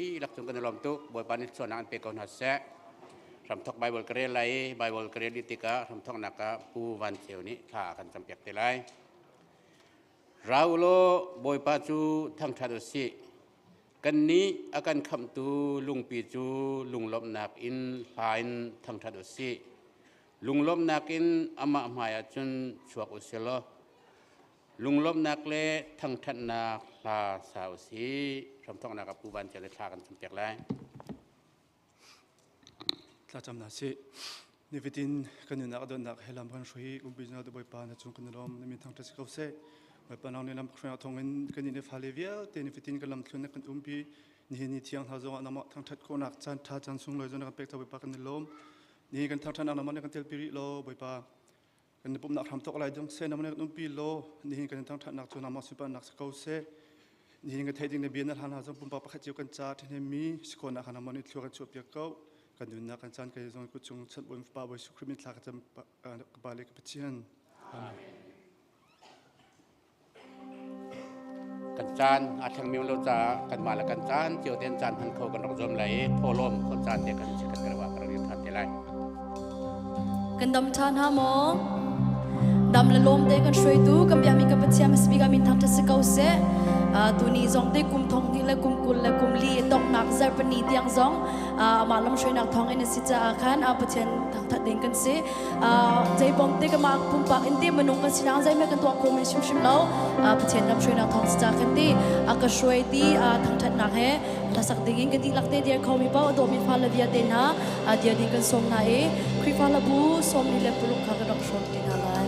dihlak cung kan i lawm tuk. Bawipa nih thluachuahnak an pe ko hna seh. Hramthok Bible ka rel lai i Bible ka rel dih tikah hramthoknak ah Pu Van Ceu nih thla a kan campiak te lai. Ra u law Bawipa cu thangṭhat u sih. Kannih a kan khamhtu lungpi cu lunglawmhnak in hla in thangṭhat u sih. Lunglawmhnak in amah hmaiah cun chuak u sih law lunglawmhnak le thangṭhatnak hla sa u sih. Hramthawknak ah Pu Van Ceu le thla kan campiak lai. Thlacam hna sih. Nifatin kan nunnak donnak he lam kan hrui umpi na Bawipa na cung kan i lawm na min thangṭhat si ko seh. Bawipa nang nih lam hruai thawngin kan inn le fale vialte nifatin kan lam thlun na kan umpi nihin ni thiang hna zongah nangmah thangṭhat khawhnak caan ṭha caan sunglawi zong na kan pek ca Bawipa kan i lawm. Nihin kan thangṭhatnak nangmah nih kan telpi rih law Bawipa kan pumnak hram tok lai dong seh nangmah nih kan umpi law nihin kan thangṭhatnak cu nangmah sunparnak si ko seh. Nihin ka theih ding na bia na hlan hna zong pumpak pakhat cio kan ca ṭhahnemmi si khawhnak kha nangmah nih thlua kan chuahpiak ko. Kan nunnak kan caan kai zong kut chung chan bawi Fapa Bawi Jesuh Khrih min thla ka cam ka pa le ka Pathian. Amen. Kan caan a thleng meo lo caah kanmah le kan caan cio tein caan hman kho kan rak zuam lai i thawhlawm khon caan te kan chikkhat kan rak kan rak than te lai. Kan dam ṭhan ha maw? Dam le lawm te kan hruaitu kan biakmi kan Pathian hmasabik ah min thangṭhat si ko seh. Tuni zong te kum thong hnih le kum 20 le kum li donghnak zarhpini tiang zong amah lamhruainak thawng in a si caah khan Pathian thangṭhat ding kan si. Zeibong te ka mah pumpak in te minung kan sinak zeihmanh kan tuah kho men hrimhrim lo. Pathian lamhruainak thawng si caah khan ti a ka hruai ti thangṭhatnak he hlasak ding in ka dihlak te dir khomi paoh a dawmi fale vialte hna dir ding kan sawm hna i Khrihfa hlabu 46 kha kan rak hrawm te hna lai.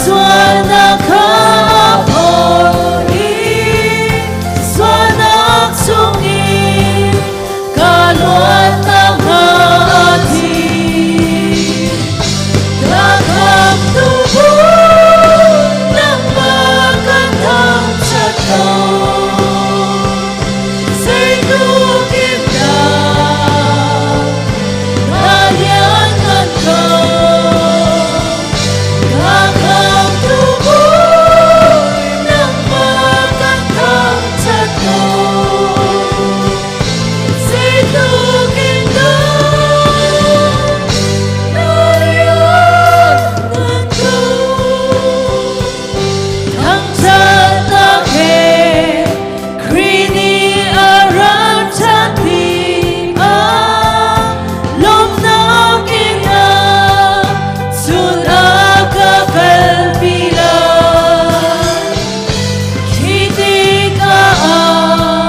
Sualnak kha phor i sualnak chungin ka luatnak hnga a thi. Ka khamtu bu nangmah kan thangṭhat ko. Zeitluk in dah na lianngan ko. Ka khamtu bu nangmah kan thangṭhat ko. Zeitluk in dah na lianngan ko. Thangṭhatnak he Khrih nih a rak ṭhat tikah lawmhnak in ah cun a ka kalpi lai. Khi tikah ah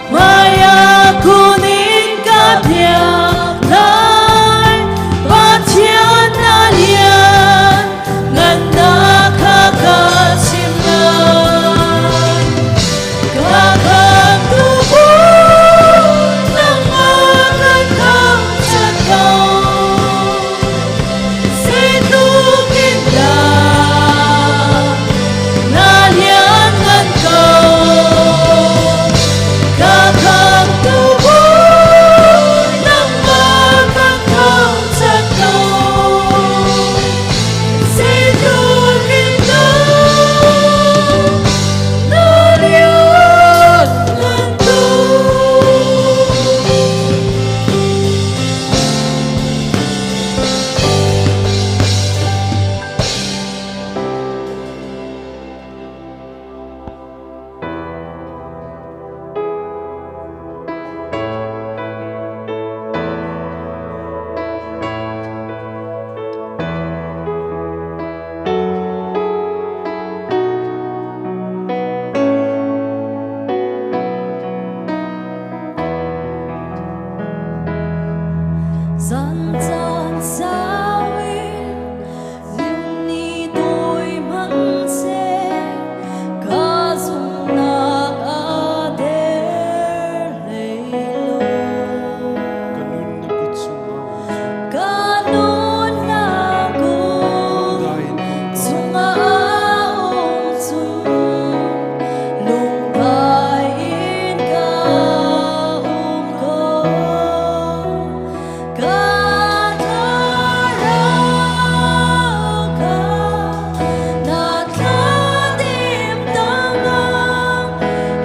hmaiah kun in ka biak lai. Pathian na lian ngannak kha ka chim lai. Ka khamtu bu nangmah kan thangṭhat ko. Zeitluk in dah na lianngan ko. Ka khamtu bu nangmah kan thangṭhat ko. Zeitluk in dah na lianngan ko. Zan caan sau in lungni tawi hmanhseh ka zumhnak a der hlei lo. Ka nun na kut chungah Ka nunnak lungdai in um ko. chungah a um chung lungdai in ka um ko. Ka thlarau kha na thladem tangah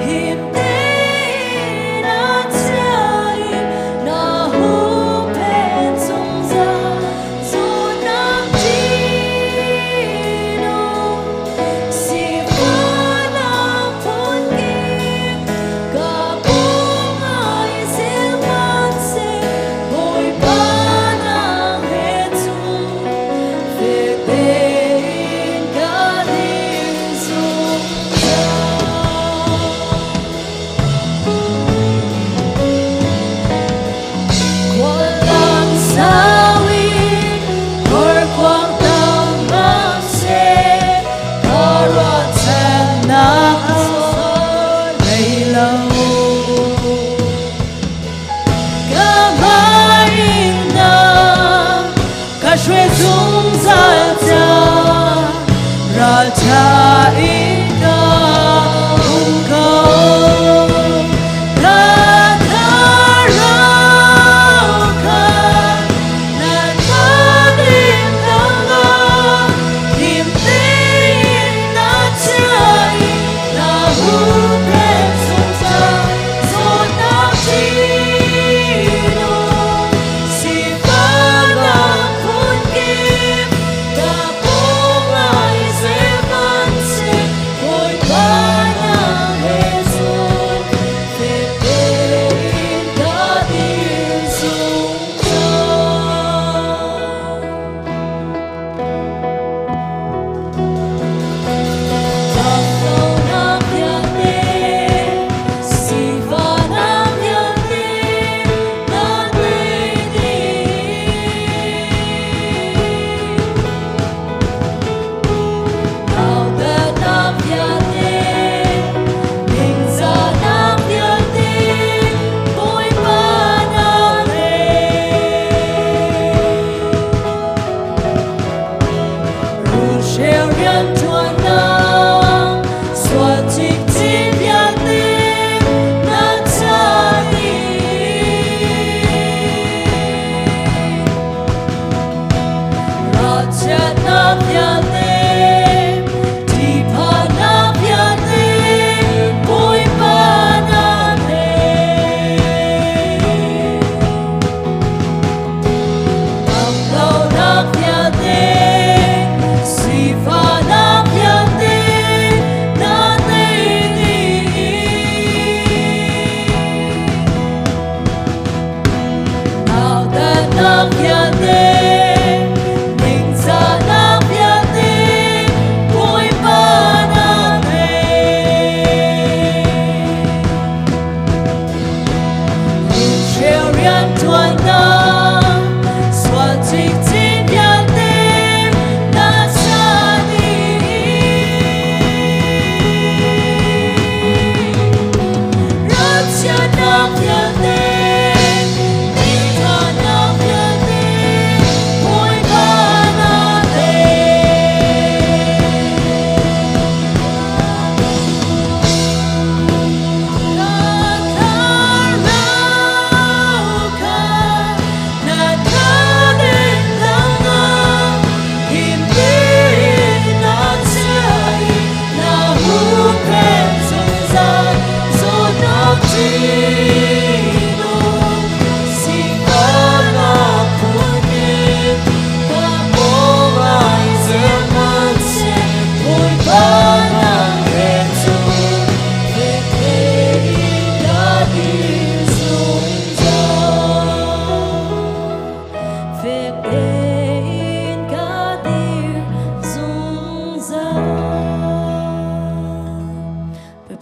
him tein a chia i na huhphenh zungzal zawtnak ṭihnung sifahnak phunkip ka pawngah i sihmanhseh Bawipa nang he cun fek tein ka ding zungzal. Khuallam sau in horkuang tam hmanhseh ka ruahchannak a zawn hlei lo. Ka hmai in na ka hruai zungzal ca ralṭha in ka um ko. Ka thlarau kha na thladem tangah him tein na chia i na huhphenh zungzal zawtnak ṭihnung sifahnak phunkip ka pawngah i sihmanhseh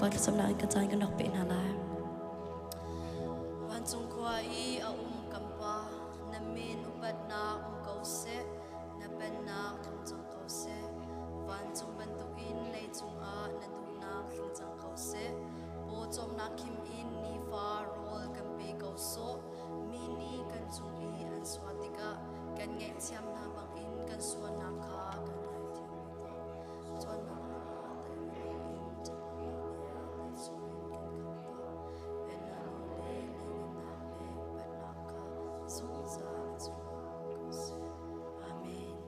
Khrihfa thlacamnak in kan caan kan rak peh hna lai. Vancung khua i a um kan Pa, na min upatnak um ko seh, na pennak tlung cang ko seh. Vancung bantukin leicung ah na duhnak tling cang ko seh. Pawcawmnak khim in nifa rawl kan pe ko sawh. Mi nih kan cung i an sual tikah kan ngaihthiam hna bangin kan sualnak kha kan ngaithiam ve tuah. Cawnnak ah tei in ṭhatlonak le raltai chungin kan khamh tuah. Pennak le lianngannak le upatnak kha zungzal na cungah um ko seh. Amen.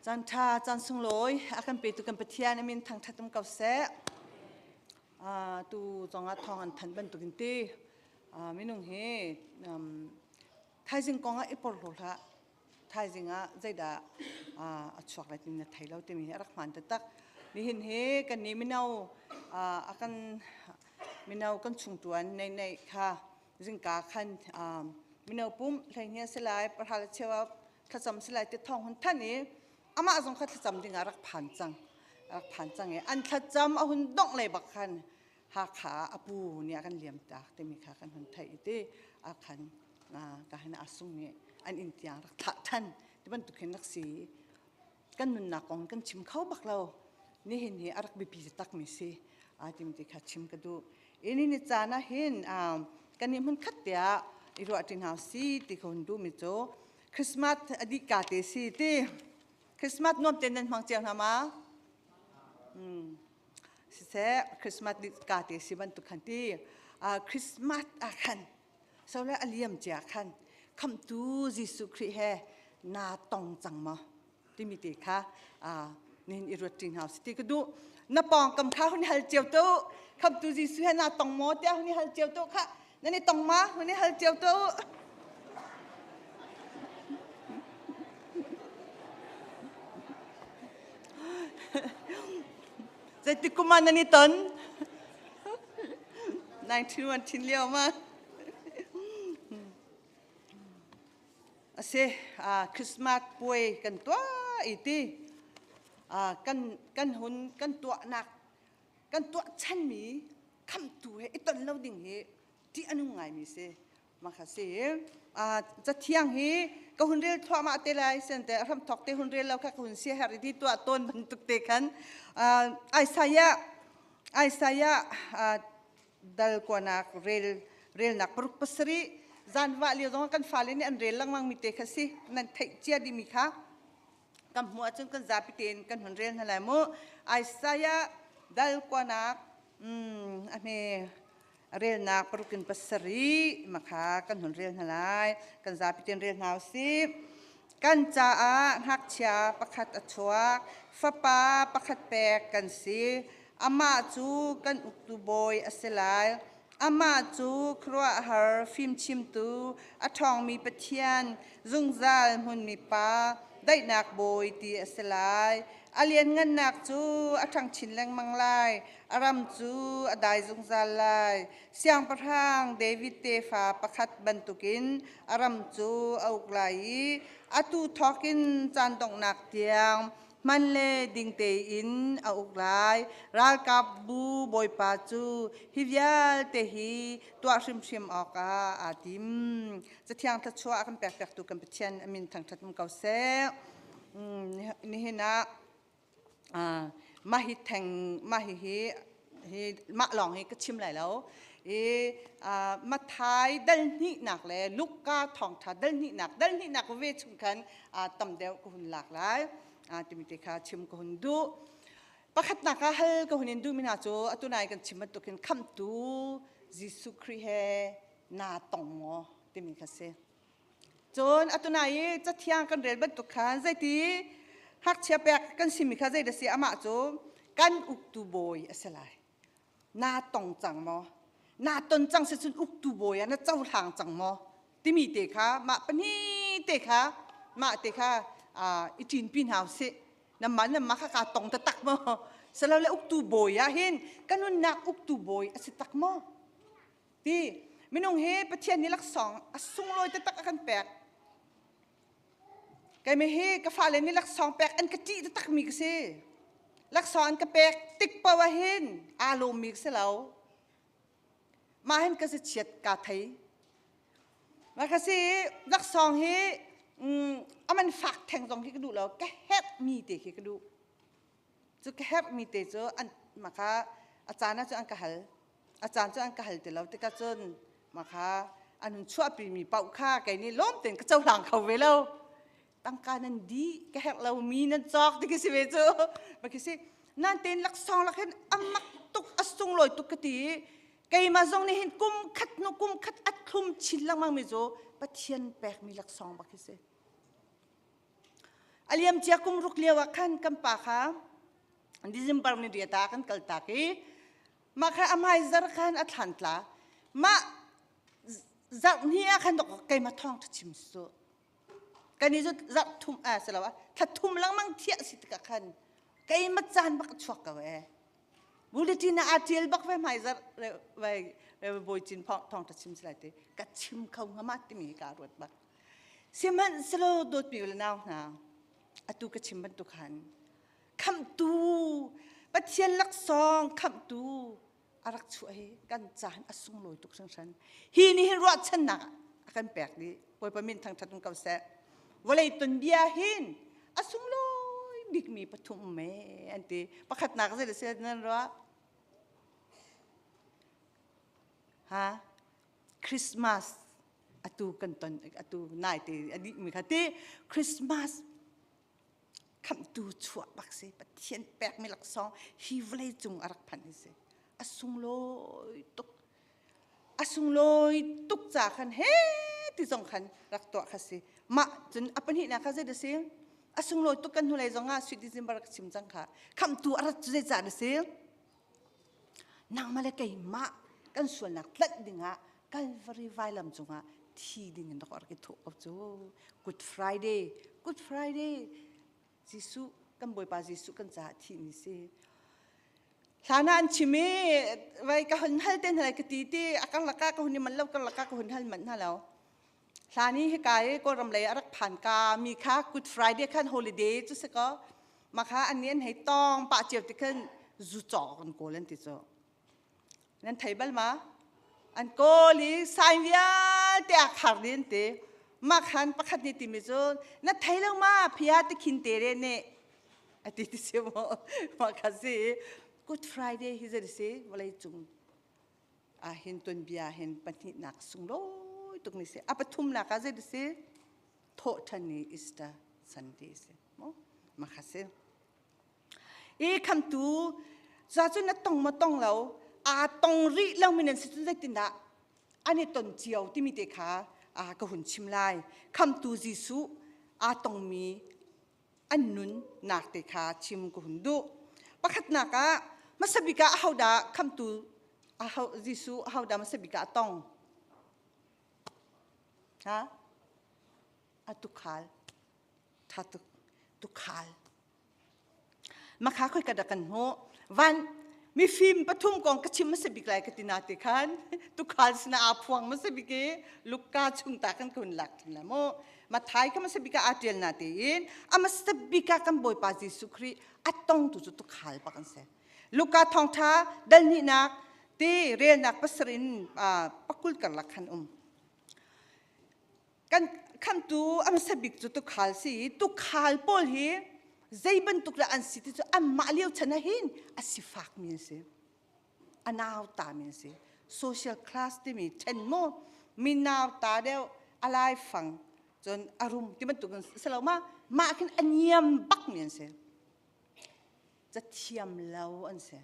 Caan ṭha, caan sunglawi a kan petu kan Pathian a min thangṭhat um ko seh. Tu zongah thawng an thanh bantukin ti minung hi thaizing kong ah i porhlaw hlah. Thaizing ah zeidah a chuak lai timi na thei lo timi hi a rak hmaan taktak. Nihin hi kan nih mino a kan mino kan chungṭuan nei nei kha zingka khan mino pum hleihnih a si lai pahra le cheu ah thlacam si lai ti thawng hun thanh i amah zong kha thlacam ding ah rak phan cang rak phan cang i an thlacam a hun dongh le bak khan Hakha ah a pu nih a kan liam tak timi kha kan hun theih i ti a khan ka hin a sung nih an inn tiang rak thlah than ti bantuk hin rak si kan nunnak kong kan chim kho bak lo nihin hi a rak biapi tak mi si a timi ti kha chim ka duh ini ni caan ah hin kan nih hmun khat tiah i ruah ṭi hna si ti ka hun duh mi cu Christmas a dih ka te si ti Christmas nuam ten nan hmang cio hna ma siseh Christmas dih ka te si bantuk khan ti Christmas ah khan so le a liam cia khan khamtu Jesuh Khrih he na tong cang maw timi te kha nihin i ruat ṭi hna usih ti ka duh. Na pawngkam kha hun i hal cio tu khamtu Jesuh he naa tong maw tiah hun i hal cio tu kha nan i tong ma hun i hal cio tu. Zeitik kum ah nan i ton? 19 thin lio ma? A si, Christmas puai kan tuah i ti kan kan hun kan tuahnak kan tuah chanmi khamtu he i ton lo ding hi ṭih a nung ngaimi si. Mah si. Cathiang hi ka hun rel thluahmah te lai sente hramthok te hun rel lo kha ka hun sia her i ti tuah tawn bantuk te khan Isaiah Isaiah dal kuanak rel relnak paruk pasarih zanvah lio zong kan fale nih an rel lengmang mi te kha si nan theih cia dimi kha kan hmuh ahcun kan zapi tein kan hun rel hna lai mu Isaiah dal kuanak a hme relnak paruk in pasarih makha kan hun rel hna lai kan zapi tein rel hna usih kan caah ngakchia pakhat a chuak fapa pakhat pek kan si Amah cu kan uktu bawi a si lai. Amah cu khuaruahhar fimchimtu, a ṭhawngmi Pathian, zungzal hmunmi Pa, daihnak bawi ti a si lai. A lianngannak cu a ṭhang chin lengmang lai, a ram cu a dai zungzal lai. Siangpahrang David tefa pakhat bantukin a ram cu a uk lai i atu thawkin caan donghnak tiang hman le ding tein a uk lai. Ralkapbu bawipa cu hi vialte hi tuah hrimhrim awkah aa tim. Cathiang thluachuah a kan pekpiaktu kan Pathian a min thangṭhat um ko seh. Nihin ah mah hi theng mah hi hi mah lawng hi ka chim lai lo. I Matthai dal hnihnak le Luka thawngṭha dal hnihnak dal hnihnak ve chung khan tam deuh ka hun lak lai timi te kha chim ka hun duh. Pakhatnak ah hal ka hun in duhmi hna cu atu nai kan chim bantukin khamhtu Jesuh Khrih he naa tong maw timi kha si. Cun atu nai i cathiang kan rel bantuk khan zeiti ngakchia pek kan simi kha zeidah si amah cu kan uktu bawi a si lai. Naa tong cang maw? Naa ton cang si cun uktu bawi ah na cohlang cang maw? Timi te kha mah pahnih te kha mah te kha i ṭinpi hna usih. Namah namah kha kaa tong taktak maw? Silole uktu bawi ah hin ka nunnak uktu bawi a si tak maw? Ti minung hi Pathian nih laksawng a sunglawi taktak a kan pek. Keimah hi ka fale nih laksawng pek an ka ṭih taktakmi ka si. Laksawng an ka pek tik paoh ah hin aa lawmmi ka si lo. Mah hin ka si chiat kaa thei. Mah ka si laksawng hi a man fak theng zong khi ka duh lo. Ka herhmi te khi ka duh. Cu ka herhmi te cu an mah kha a caan ah cun an ka hal. A caan cu an ka hal ti lo tikah cun mah kha an hun chuahpimi paoh kha kei nih lawm tein ka cohlang kho ve lo. Tangka nan dih ka herh lomi nan cawk ti khi si ve cu. Ma khi si nan tein laksawng lak hin a mak tuk a sunglawi tuk ka ti i keimah zong nih hin kum khat hnu kum khat a thlum chin lengmang mi cu Pathian pekmi laksawng bak hi si. A liam cia kum ruk lio ah khan kan pa kha December ni riat ah kan kal tak i mah kha a hmai zar khan a thlan tla. Mah zarh hnih ah khan keimah thawng ṭha chim su. Kan i zarh thum a si lo ah thla thum lengmang thiah si tikah khan keimah caan bak a chuak ko ee. Bulletin ah aa ṭial bak ve hmai zarh vai bawi cin thawng ṭha chim si lai ti ka chim kho hnga ma timi hi kaa ruat bak. Sihmanhsehlaw dawtmi u le nau hna, atu ka chim bantuk khan khamhtu Pathian laksawng khamhtu a rak chuah hi kan caan a sunglawi tuk hringhran. Hi nih hin ruahchannak a kan pek dih. Bawipa min thangṭhat um ko seh. Vawlei tuanbia hin a sunglawi bikmi pathum um ee an ti. Pakhatnak zei si nan ruah? Ha? Christmas atu kan ton atu nai te a dih mi kha ti Christmas khamhtu chuah bak si Pathian pekmi laksawng hi vawlei cung a rak phanh hi si a sunglawi tuk a sunglawi tuk ca khan he ti zong khan rak tuah kha si mah cun a pahnihnak kha zei da si a sunglawi tuk kan hnulei zong ah sweet December ka chim cang kha khamhtu a rat cu zei ca na si Nangmah le keimah kan sualnak tlanh dingah Calvary vailam cungah thi ding in rak i thawh ko cu. Good Friday, Good Friday, Jesuh, kan Bawipa Jesuh kan caah thih ni si. Hlan ah an chim i vai ka hun hal te hna ka ti ti a karlak ah ka hun i man lo karlak ah ka hun hal manh hna lo. Hlan i hika i Kawlram lei a rak phan ka mi kha Good Friday khan holiday cu si ko. Makha an nih an hei tong pah cio ti khan zu cawk an kawl an ti cu. Nan thei bal ma? An kawl i sign vialte a khar din ti. Mah khan pakhat nih timi cu na thei lo ma phia ti khin te re ne a ti ti si mu. Mah kha si Good Friday hi zei si vawlei cung ah hin tuanbia hin pahnihnak sunglawi tuk ni si. A pathumnak ah zei si thawhṭhan ni Easter Sunday si. Mah kha si. I khamtu za cu na tong maw tong lo aa tong rih lo mi nan si cun zeitindah an i ton cio timi te kha ka hun chim lai. Khamtu Jesuh aa tongmi an nun nak te kha chim ka hun duh. Pakhatnak ah hmasa bik ah ahodah khamtu aho Jesuh ahodah hmasa bik ah a tong? Ha? A tukhal. Tha tuk tukhal. Makha khoi ka dah kan hmuh. Van mifim pathum kong ka chim hmasa bik lai ka ti na ti khan tukhal sinah aa phuang hmasa bik i Luka chung ta kan kun lak thin la mu. Mathai ka hmasa bik ah aa tial na tiin a hmasa bik ah kan Bawipa Jesuh Khrih a tong tu cu tukhal bak an si. Luka thawngtha dal hnihnak ti relnak pasarih in pakul karlak khan um. Kan khamtu a hmasa bik cu tukhal si i tukhal pawl hi zei bantuk dah an si ti cu anmah lio chan ah hin a sifakmi an si. A nautami an si. Social class timi ṭhen maw mi nauta deuh a laifang cun a rum ti bantuk in si lo ma mah khin a niam bakmi an si. Cathiam lo an si.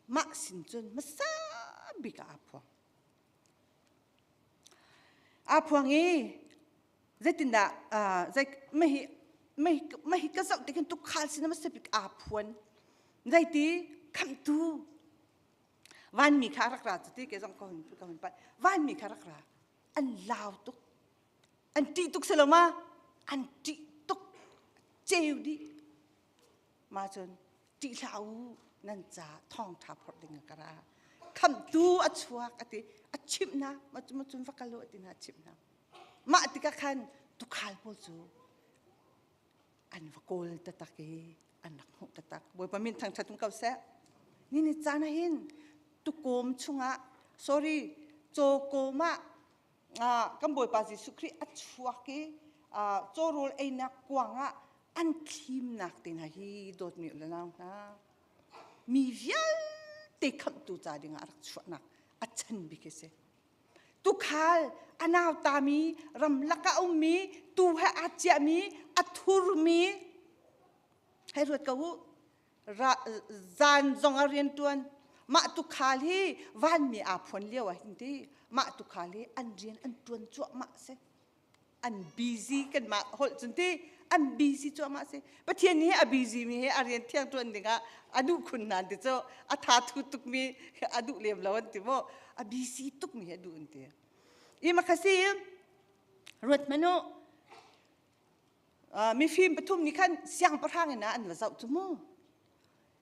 Mah sin cun hmasa bik ah aa phuang. Aa phuang i zeitindah zei mahi mahi ka zoh tik hin tukhal sin hmasa bik aa phuan. Zeiti khamhtu vanmi kha a rak ra cu ti ke zong ka hun ka hun pat vanmi kha rak ra an lau tuk an ṭih tuk si lo ma an ṭih tuk ceu dih Mah cun ṭih hlah u nan ca thawngṭha phorh ding ka ra. Khamhtu a chuak a ti a chimh hna mah cun va kal u a ti hna a chimh hna. Mah tikah khan tukhal pawl cu an va kawl taktak i an rak hmuh taktak. Bawipa min thangṭhat um ko seh. Ni ni caan ah hin tukawm chungah sorry cawkawm ah kan Bawipa Jesuh Khrih a chuak i cawrawl einak kuang ah an thlimnak te hna hi dawtmi u le nau hna mi vialte khamhtu ca dingah a rak chuahnak a chan bik hi si tukhal a nautami ramlak ah ummi tu he aa ciahmi a thurmi hei ruat ko u zan zong a rian ṭuan mah tukhal hi vanmi aa phuan lio ah hin ti mah tukhal hi an rian an ṭuan cuahmah si. An busy kan mah holh cun ti an busy cuahmah si. Pathian hi a busy mi he a rian thiang tuan dingah a duh khun hna ti cu a tha thu tuk mi a duh lem lo an ti mu. A busy tuk mi a duh an ti. I makhasi ruat manu mifim pathum nih khan siangpahrang in an va zoh cu mu.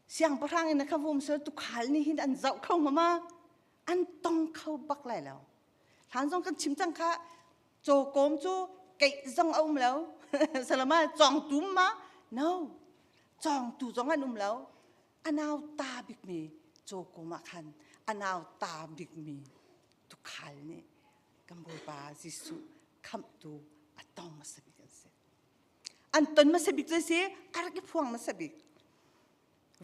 Siangpahrang in kha vum sel tukhal nih hin an zoh kho ma ma an tong kho bak lai lo. Hlan zong kan chim cang kha cawkawm cu keih zong a um lo. Salama cawngtu ma no cawngtu zong an um lo. A nau ta bikmi cawkawm ah khan a nau ta bikmi tukhal nih kan Bawipa Jesuh khamhtu a tong hmasa bik an si. An ton hmasa bik cu si a rak i phuang hmasa bik.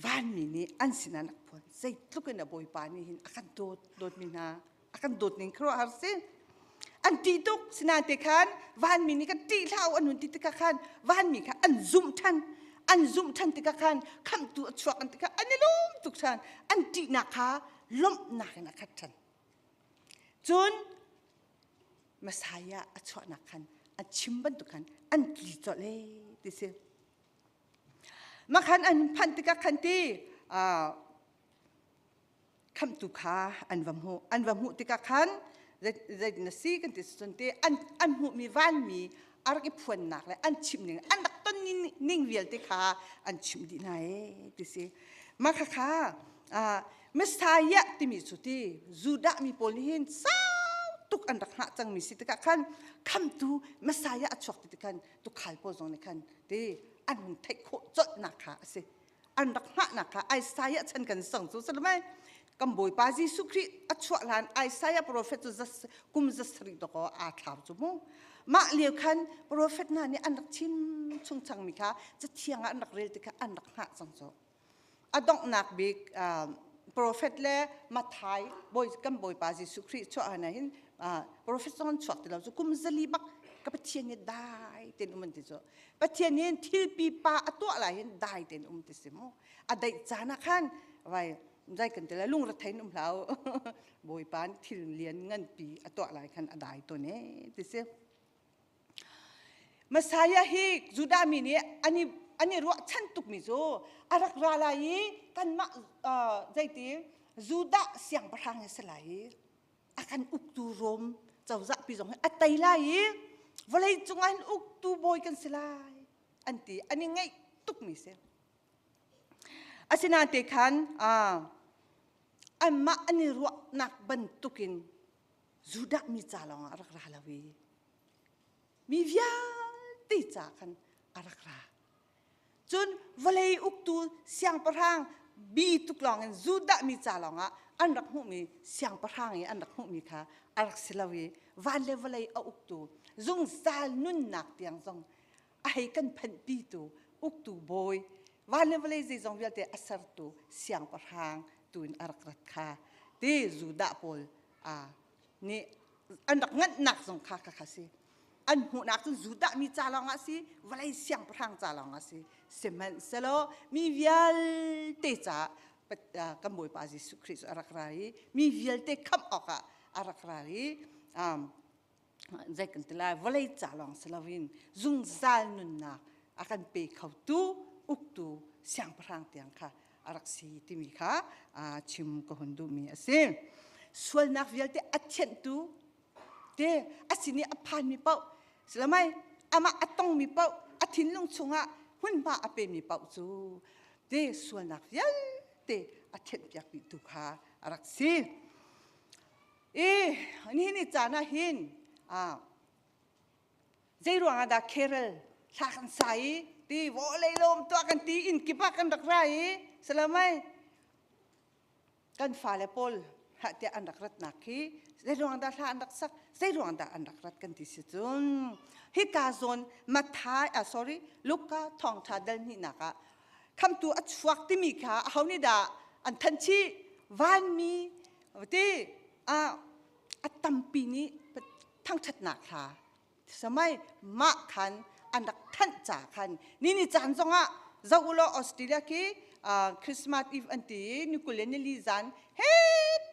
Vanmi nih an sinah an rak phuan. Zeitluk in a Bawipa nih hin a kan dawt dawtmi hna a kan dawt ning khuaruahhar si. An ṭih tuk sinain te khan vanmi nih kan ṭih hlah u an hun ti tikah khan vanmi kha an zumh ṭhan. An zumh ṭhan tikah khan khamhtu a chuak an tikah an i lawm tuk ṭhan. An ṭihnak kha lawmhnak in a khat ṭhan. Cun Messiah a chuahnak khan a chim bantuk khan an tli colh ee ti si. Makhan an phanh tikah khan ti khamhtu kha an va hmuh. An va hmuh tikah khan zei na si kan ti cun ti an an hmuhmi vanmi a rak i phuannak le an chim ning an rak ton ning vialte kha an chimh dih hna ee ti si. Mah khakha Messiah timi cu ti Judah mi pawl nih hin sau tuk an rak hngah cangmi si tikah khan khamtu Messiah a chuak ti tikhan tukhal pawl zong nih khan ti an hun theih khawh colhnak kha a si. An rak hngahnak kha Isaiah chan kan sang cu salamai kan Bawipa Jesuh Khrih a chuah hlan Isaiah prophet cu kum zasarih dawkaw aa thlau cu mu. Mah lio khan prophet hna nih an rak chim chung cangmi kha cathiang ah an rak rel tikha an rak hngah cang cu. A donghnak bik prophet le Matthai bawi kan Bawipa Jesuh Khrih chuah hna hin prophet zong an chuak ti lo cu kum zali bak ka Pathian nih dai tein um an ti cu Pathian nih thil pipa a tuah lai hin dai tein um ti si mu a daih caan ah khan vai zai kan ti lai lungrethei in um hlah Bawipa nih thil lian nganpi a tuah lai khan a dai tawn e ti si Messiah hi Judah mi nih an i an i ruahchan tukmi cu a rak ra lai i kanmah zeiti Judah siangpahrang hi si lai i a kan uktu Rom cozah pi zong hi a tei lai i vawlei cungah hin uktu bawi kan si lai an ti an i ngaih tukmi si. Asinain te khan anmah an i ruahnak bantukin Judah mi ca lawngah a rak ra lo i mi vialte ca khan a rak ra. Cun vawlei uktu siangpahrang bi tuk lawngin Judah mi ca lawngah an rak hmuhmi siangpahrang i an rak hmuhmi kha a rak si lo i van le vawlei a uktu zungzal nunnak tiang zong a hei kan phanhpitu uktu bawi van le vawlei zeizong vialte a sertu siangpahrang tu in a rak rat kha ti Judah pawl nih an rak nganhnak zong kha kha kha si an hmuhnak cu Judah mi ca lawngah si vawlei siangpahrang ca lawngah si sihmanhsehlaw mi vialte caah kan Bawipa Jesuh Khrih cu a rak ra i mi vialte khamh awkah a rak ra i zei kan ti lai vawlei ca lawng si loin zungzal nunnak a kan pe khotu uktu siangpahrang tiang kha a rak si timi kha chim ka hun duhmi a si. Sualnak vialte a thianhtu te a sin i a phanmi paoh silamai amah a tongmi paoh a thinlung chungah hmunhma a pemi paoh cu te sualnak vialte a thianhpiak dihtu kha a rak si. I nihin ni caan ah hin zei ruangah dah carol thla kan sa i ti vawlei lawm tuah kan ti inn kip ah kan rak ra i salamai kan fale pawl ha tiah an rak ratnak khi zei ruang dah hla an rak sak zei ruang dah an rak rat kan ti si cun hika zawn Matthai ah sorry Luka thawngtha dal hnihnak ah khamtu a chuak timi kha aho nih dah an thanh chih vanmi ti a a tampi nih thangṭhatnak hla samai mah khan an rak thanh ca khan ni ni caan zongah zoh ulaw Australia khi Christmas Eve an ti i ni kul le nili zan he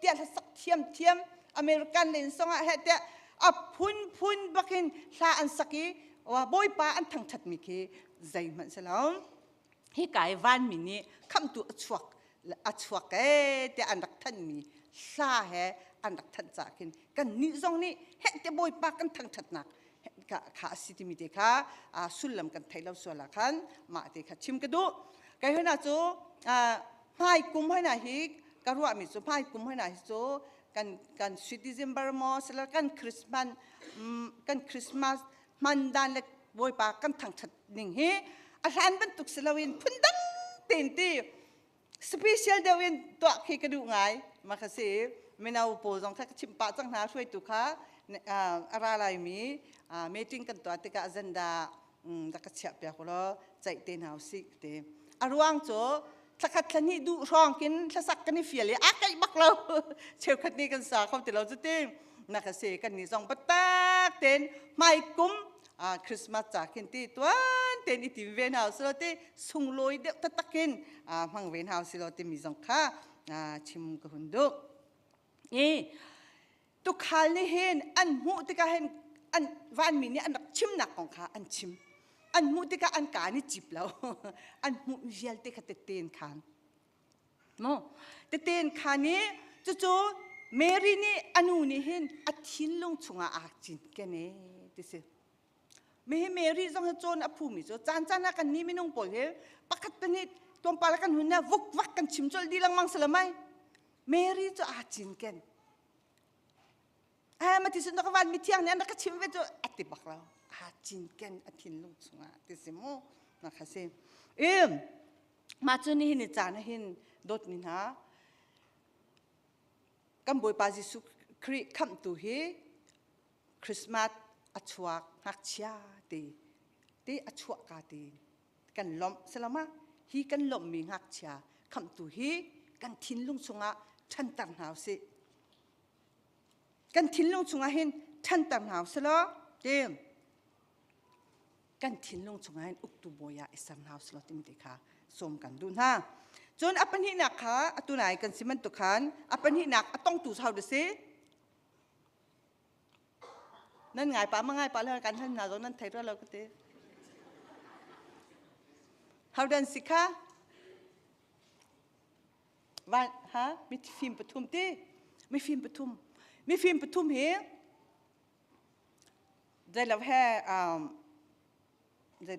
tiah hlasak thiam thiam American len songah he tiah. A phunphun bakin hla an sak i Bawipa an thangṭhatmi khi zeihmanh si lo. Hi kai vanmi nih khamhtu a chuak a chuak ee tiah an rak thanmi hla he an rak thanh caah khin kan nih zong nih heh te Bawipa kan thangṭhatnak kha a si timi te kha sullam kan theih lo sual ah khan mah te kha chim ka duh. Kai hoi na cu hmai kum hoi na hi ka ruahmi cu hmai kum hoi na hi cu kan kan sweet December maw sila kan Christmas kan Christmas hman dan le Bawipa kan thangṭhat ning hi a hlan bantuk si loin phundang tein ti special deuh in tuah khi ka duh ngai ma kha si mino pawl zong kha ka chimh pah cang hna hruaitu kha a ra laimi meeting kan tuah tikah agenda rak ka chiah piak ulaw ceih te hna usih ti a ruang cu thlakhat thlahnih duh hrawng kin hlasak kan i fial i a kaih bak lo cheukhat nih kan sa kho ti lo cu ti na ka si kan ni zong biatak tein hmai kum Christmas ca khin ti tuan tein i tim ve hna usih ti sunglawi deuh taktak in hmang ve hna usih law timi zong kha chim ka hun duh. I tukhal nih hin an hmuh tikah hin an vanmi nih an rak chimnak kong kha an chim. An hmuh tikah an ka an i cip lo. An hmuh vialte kha tette in khan. Mu tete in khan i cucu Mary nih a nu nih hin a thinlung chungah aa cinken e ti si. Mi hi Mary zong hi cawn a phumi cu caan caan ah kan nih minung pawl hi pakhat pahnih tlawmpal kan hun na vukvak kan chim colh dih lengmang si lo mai. Mary cu aa cinken. Eh ma ti sun ka van mithiang nih an rak ka chim ve cu a ti bak lo. Aa cinken a thinlung chungah ti si mu. Na kha si. Im mah cu nihin ni caan ah hin dawtmi hna kan Bawipa Jesuh Khrih khamhtu hi Christmas a chuak ngakchia te te a chuah ka te kan lawmh salama hi kan lawmhmi ngakchia khamhtu hi kan thinlung chungah ṭhanter hna usih kan thinlung chungah hin ṭhanter hna usih law ti kan thinlung chungah hin uktu bawi ah i ser hna usih law timi te kha sawm kan duh hna. Cun a pahnihnak kha atu nai kan si bantuk khan a pahnihnak a tongtu hau da si nan ngai pa ma ngai pa le kan hlan hna zong nan thei rua lo ka ti. How dan si kha? Van ha mifim pathum ti mifim pathum mifim pathum hi Zeilo he zei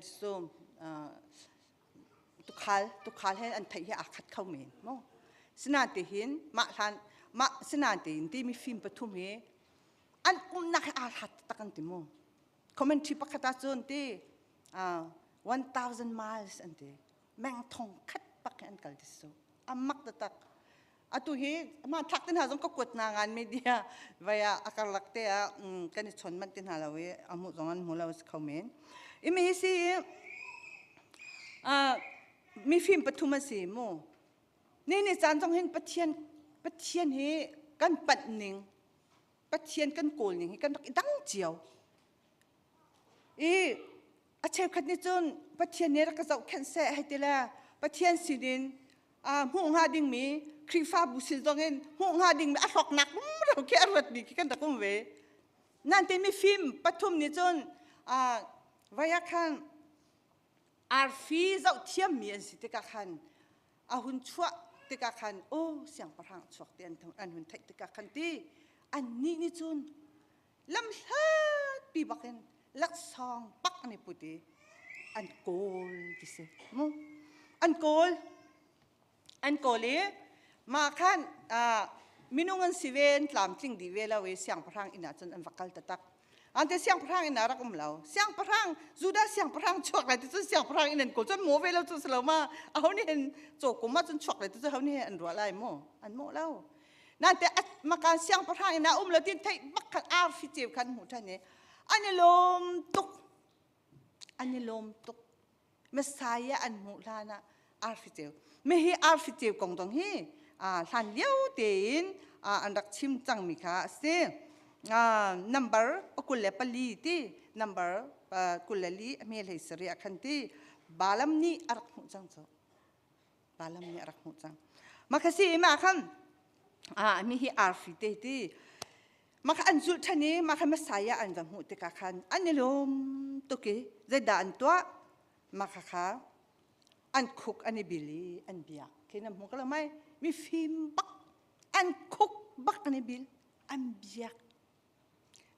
tukhal tukhal he an theih hi aa khat kho men mu sinain ti hin mah hlan mah sinain tein ti mifim pathum hi an umnak he aa hlat tak an ti mu commentary pakhat ah cun ti 1000 miles an ti meng thong khat pak an kal ti su amak taktak atu hi hmanthlak te hna zong ka kuat hna ngan media vai ah a karlak te ah kan i chon manh te hna lo i a hmuh zong an hmu lo si kho men imi hi si mifim pathum an si mu ni ni caan zong hin pathian pathian hi kan panh ning pathian kan kawl ning hi kan rak i dang cio i a cheukhat nih cun Pathian nih rak ka zohkhenh seh hei ti le Pathian sinin hmuh hnga dingmi Khrihfabu sin zongin hmuh hnga dingmi a hlawknak rumro khi a ruatmi khi kan rak um ve. Nan ti mifim pathum nih cun vai ah khan arfi zoh thiammi an si tikah khan a hun chuah tikah khan aw siangpahrang chuak ti an hun theih tikah khan ti annih nih cun lamhlatpi bakin laksawng pak an i put i an kawl ti si mu an kawl an kawl i mah khan minung an si ve an tlamtling dih ve lo i siangpahrang inn ah cun an va kal taktak ante siangpahrang inn ah rak um lo siangpahrang Judah siangpahrang chuak lai ti cun siangpahrang inn an kawl cun maw ve lo cu si lo ma aho nih hin cawkum ah cun chuak lai ti cu ho nih an ruah lai mu an mawh lo Nante makan siangpahrang in a um lo tin theih bak khan arfi ceu khan hmuh ṭhan i an i lawm tuk an i lawm tuk Messiah an hmuh hlan ah arfi ceu mi hi arfi ceu kong dong hi hlan lio tein an rak chim cangmi kha a si number 24 ti number 24 a hme hlei sarih ah khan ti Balaam nih a rak hmuh cang cu Balaam nih a rak hmuh cang. Mah kha si ma khan ah mi hi arfi te ti. Mah kha an zulh ṭhan i mah kha Messiah an va hmuh tikah khan an i lawm tuk i zeidah an tuah? Mah khakha an khuk an i bil i an biak. Khi na hmu ko lo mai? Mifim bak an khuk bak an i bil an biak.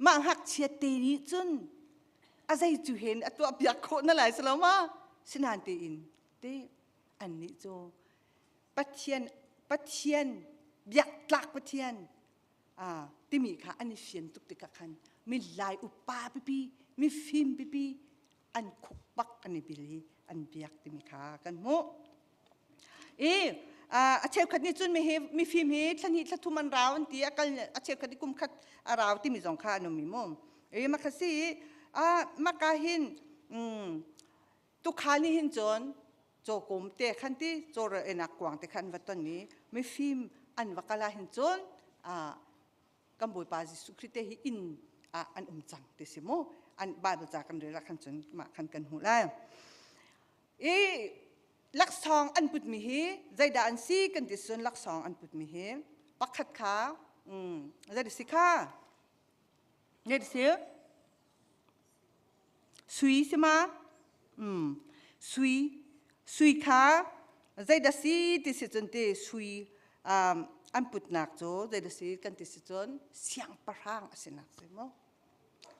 Mah ngakchia te nih cun a zei cu hen a tuah piak khawh na lai si lo ma? Sinain tein te annih cu Pathian Pathian biaktlak Pathian timi kha an i fian tuk tikah khan milai upa pipi mifim pipi an khuk bak an i bil i an biak timi kha kan hmuh. I a cheukhat nih cun mifim hi thla hnih thla thum an rau an ti a kal a cheukhat nih kum khat a rau timi zong kha an um i mu. I maka si maka hin tukhal nih hin cun cawkum te khan ti cawrawl einak kuang te khan va ton i mifim an va kal ah hin cun kan Bawipa Jesuh Khrih te hi inn ah an um cang ti si mu an Bible ca kan rel ah khan cun mah khan kan hmuh lai i laksawng an putmi hi zeidah an si kan ti cun laksawng an putmi hi pakhat kha zei si kha zei si Sui si ma? Mm. Sui. Sui kha zeidah si ti si cun ti sui um, an putnak cu zeidah si kan ti si cun siangpahrang a sinak si mu.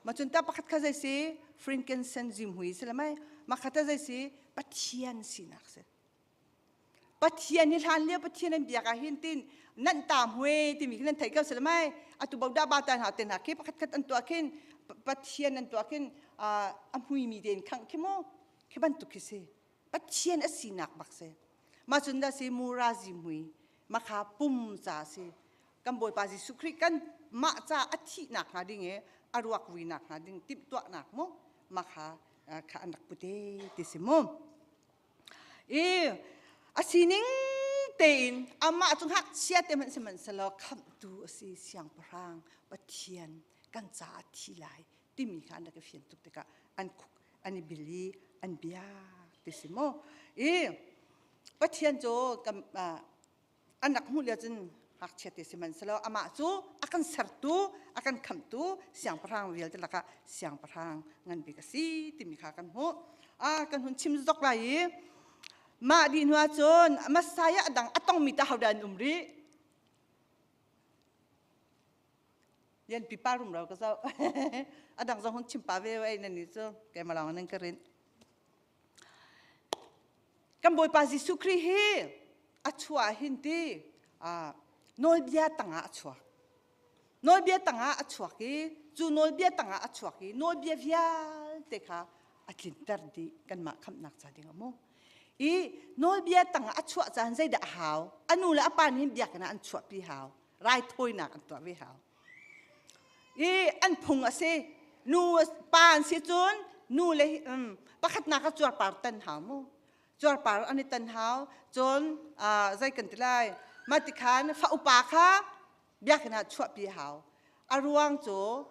Ma cun ta pakhat kha zei si frankincense zimhui si le mai ma kha ta zei si Pathian sinak si. Pathian hi hlan lio Pathian an biak ah hin tin nan tam hue timi khi nan thei ko sila mai atu bo da ba ta hna te hna khi pakhat khat an tuah khin Pathian an tuah khin a hmui mi den khang khi mu khi bantuk khi si Pathian a sinak bak si ma cun da si mura zi mui makha pum ca si kan Bawipa Jesuh Khrih kan mah ca a thihnak hnga ding i a ruak vuinak hnga ding timhtuahnak mu makha kha an rak pute ti si mu I a sining tein amah cu ngakchia te hmanh sihmanhsehlaw khamhtu a si siangpahrang Pathian kan caah thi lai timi kha an rak i fian tuk tikah an khuk an i bil i an bia ti si mu. I Pathian cu kan an rak hmuh lio cun ngakchia te sihmanhsehlaw amah cu a kan sertu a kan khamhtu siangpahrang vialte lakah siangpahrang ngan bik a si timi kha kan hmuh a kan hun chim zok lai i mah dih hnu ah cun Messiah a dang a tongmi ta hodah an um rih Lian pipa rumro ka zoh a dang zong hun chim pa ve wei nan ni cu keimah lawng nan ka rinh Kan Bawipa Jesuh Khrih hi a chuah hin ti nawlbia tangah a chuak. Nawlbia tangah a chuak i cu nawlbia tangah a chuak i nawlbia vialte kha a tlinter dih kanmah khamhnak ca ding a mu. I nawlbia tangah a chuah caan zeidah a hau? A nu le a pa nih biakinn ah an chuahpi hau. Raithawinak an tuah ve hau. I an phung a si. Nu pa an si cun nu le um, pakhatnak a cuarpar tan hau mu. Cuarpar an i tan hau. Cun uh, zei kan ti lai? Mah ti khan fa upa kha biakinn ah chuahpi hau. A ruang cu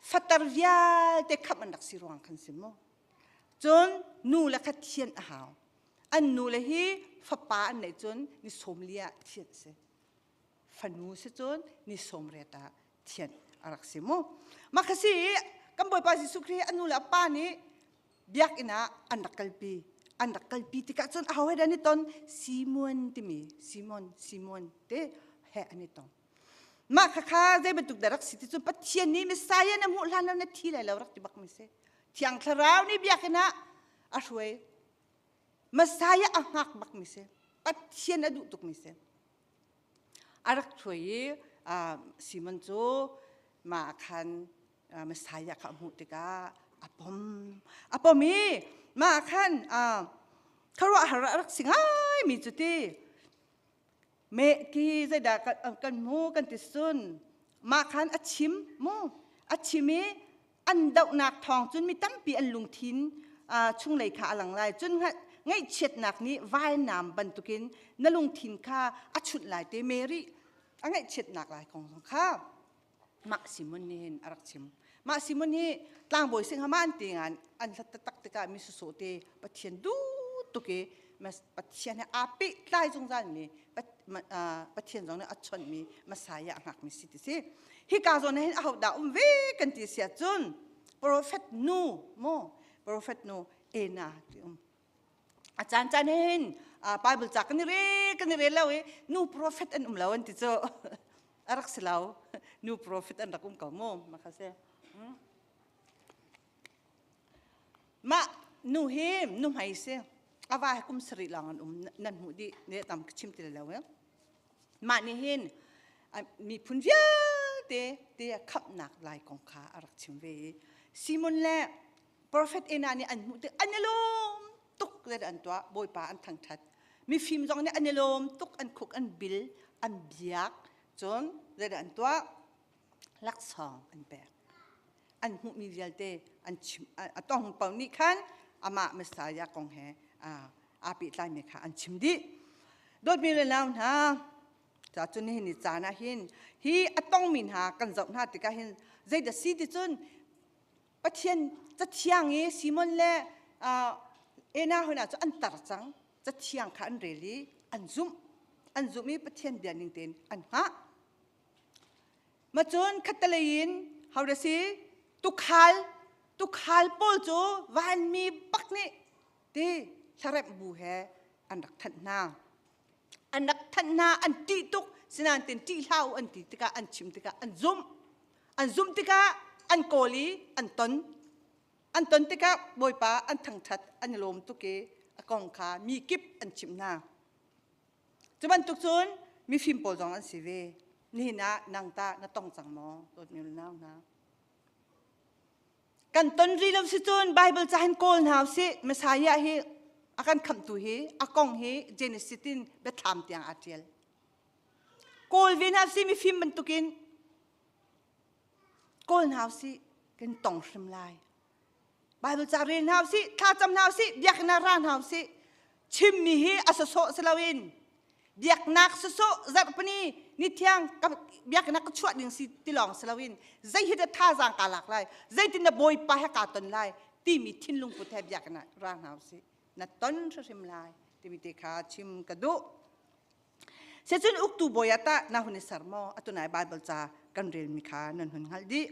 fatar vialte khamh an rak si ruang khan si mu. Cun nu le kha thian a hau. An nu le hi fapa an neih cun ni sawm li ah thian a si. Fanu si cun ni sawmriat ah thianh a rak si mu. Mah kha si i kan Bawipa Jesuh Khrih a nu le a pa nih biakinn ah an rak kalpi. An rak kalpi tikah cun aho he dah an i ton? Simon timi Simon Simon te he an i tong. Mah khakha zei bantuk dah rak si ti cun Pathian nih Messiah na hmuh hlan lo na thi lai lo rak ti bak mi si. Thiang Thlarau nih biakinn ah a hruai. Messiah a hngak bak mi si. Pathian a duh tuk mi si. A rak hruai i Simon cu mah khan Messiah kha a hmuh tikah a pom. A pom i mah khan khuaruahhar a rak si ngaimi cu ti meh ki zeidah kan hmu kan ti cun mah khan a chim mu a chim i an dohnak thawng cun mi tampi an lungthin chunglei kha a lang lai cun ngaihchiatnak nih vainam bantukin na lungthin kha a chunh lai te Mary a ngaihchiatnak lai kong zong kha mah Simon nih hin a rak chim mah Simon hi tlangbawi sing hama an ti ngan an hlat taktak tikah mi sawsawh te Pathian duh tuk i Pathian he aa pehtlai zungzal mi. Pathian zong nih a chawnhmi Messiah a hngakmi si ti si. Hika zawn hin aho dah um ve kan ti si ahcun prophet nu mu prophet nu Ena ti um. A caan caan hin Bible ca kan i rel kan i rel lo i nu prophet an um lo an ti cu a rak si lo. Nu prophet an rak um ko mu makha si. Mah nu hi nu hmei si. A va hi kum sarih lawng an um nan hmuh dih ne tam ka chim ti lo eh. Mah nih hin miphun vialte te khamhnak lai kong kha a rak chim ve i Simon le Prophet Ena nih an hmuh tik an i lawm tuk le an tuah Bawipa an thangthat. Mifim zong nih an i lawm tuk an khuk an bil an biak cun zeidah an tuah laksawng an pek. An hmuhmi vialte an chim a tong paoh nih khan amah Messiah kong he aa pehtlaimi kha an chim dih. Dawtmi le nau hna, ca cun nihin ni caan ah hin hi a tongmi hna kan zoh hna tikah hin zeidah si ti cun Pathian cathiang i Simon le Ena hoi cu an tar cang cathiang kha an rel i an zumh an zumh i Pathian bia ning tein an hngah Macun khattelei in ho si tukhal tukhal pawl cu vanmi bak nih ti hlaremh bu he an rak thanh hna. An rak thanh hna an ṭih tuk sinain tin ṭih hlah u an ti tikah an chim tikah an zumh. An zumh tikah an kawl i an ton. An ton tikah Bawipa an thangṭhat an i lawm tuk i a kong kha mi kip an chimh hna. Cu bantuk cun mifim pawl zong an si ve. Nihin ah nang tah na tong cang maw? Dawtmi nau hna. Kan ton rih lo si cun Bible ca hin kawl hna usih. Messiah hi a kan khamhtu hi a kong hi Genesis in biathlam tiang aa ṭial. Kawl ve hna usih mifim bantukin kawl hna usih kan tong hrim lai. Bible ca rel hna usih, thlacam hna usih, biakinn ah ra hna usih. Chimmi hi a sawsawh si loin biaknak sawsawh zarhpini nithiang biakinn ah ka chuah ding si ti lawng si loin zei hi dah thazaang kaa lak lai, zeitin dah Bawipa he kaa ton lai timi thinlung put he biakinn ah ra hna usih. Na ton hrimhrim lai timi te kha chim ka duh. Secun uktu bawi ah tah na hun i ser maw? Atu nai Baibal ca kan relmi kha nan hun hngalh dih.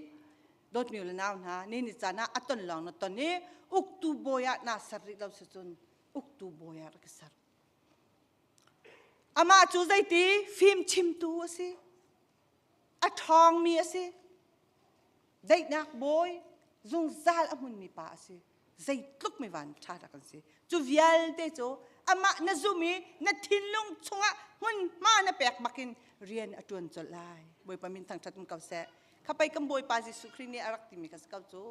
Dawtmi le nau hna, ni ni caan ah a ton lawng na ton i uktu bawi ah naa ser rih lo sicun uktu bawi ah rak i ser. Amah cu zeiti fim chimtu a si. A ṭhawngmi a si. Daihnak bawi zungzal a hmunmi pa a si. Zeitluk mi van ṭha dah kan si. Cu vialte cu amah na zum i na thinlung chungah hmunhma na pek bakin rian a ṭuan colh lai. Bawipa min thangṭhat um ko seh. Khapai kan Bawipa Jesuh Khrih nih a rak timi kha si ko cu.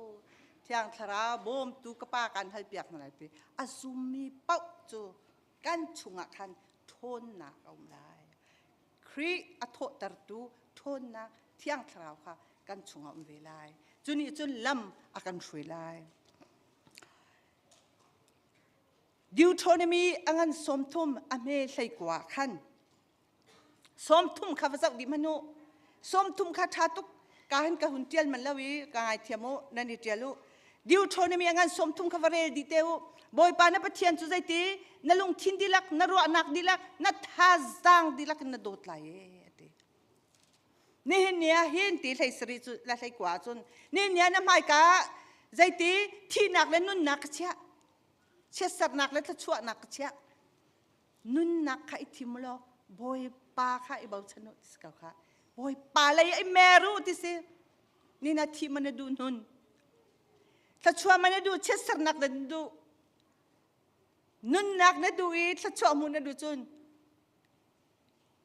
Thiang Thlarau bawmtu ka pa kan halpiak hna lai ti. A zummi paoh cu kan chungah khan ṭhawnnak a um lai. Khrih a thawhtertu ṭhawnnak Thiang Thlarau kha kan chungah um ve lai. Cu nih cun lam a kan hruai lai. Deuteronomy a ngan 30 a hme hleikua khan 30 kha va zoh dih hmanh u. 30 kha ṭha tuk ka hin ka hun ṭial man lo i ka ngaithiam u nan i ṭial u. Deuteronomy a ngan 30 kha va rel dih te u. Bawipa na Pathian cu zeiti na lungthin dihlak, na ruahnak dihlak, na thazaang dihlak in na dawt lai e a ti. Nihin ni ah hin ti hlei sarih cu la hlei kua cun nihin ni ah na hmaika zeiti thihnak le nunnak ka chiah chiatsernak le thluachuahnak ka chiah nunnak kha i thim law bawipa kha i bochan u ti si ko kha bawipa lei i mer u ti si ni na thi man na duh nun thluachuah man na duh chiatsernak na duh nunnak na duh i thluachuah hmuh na duh cun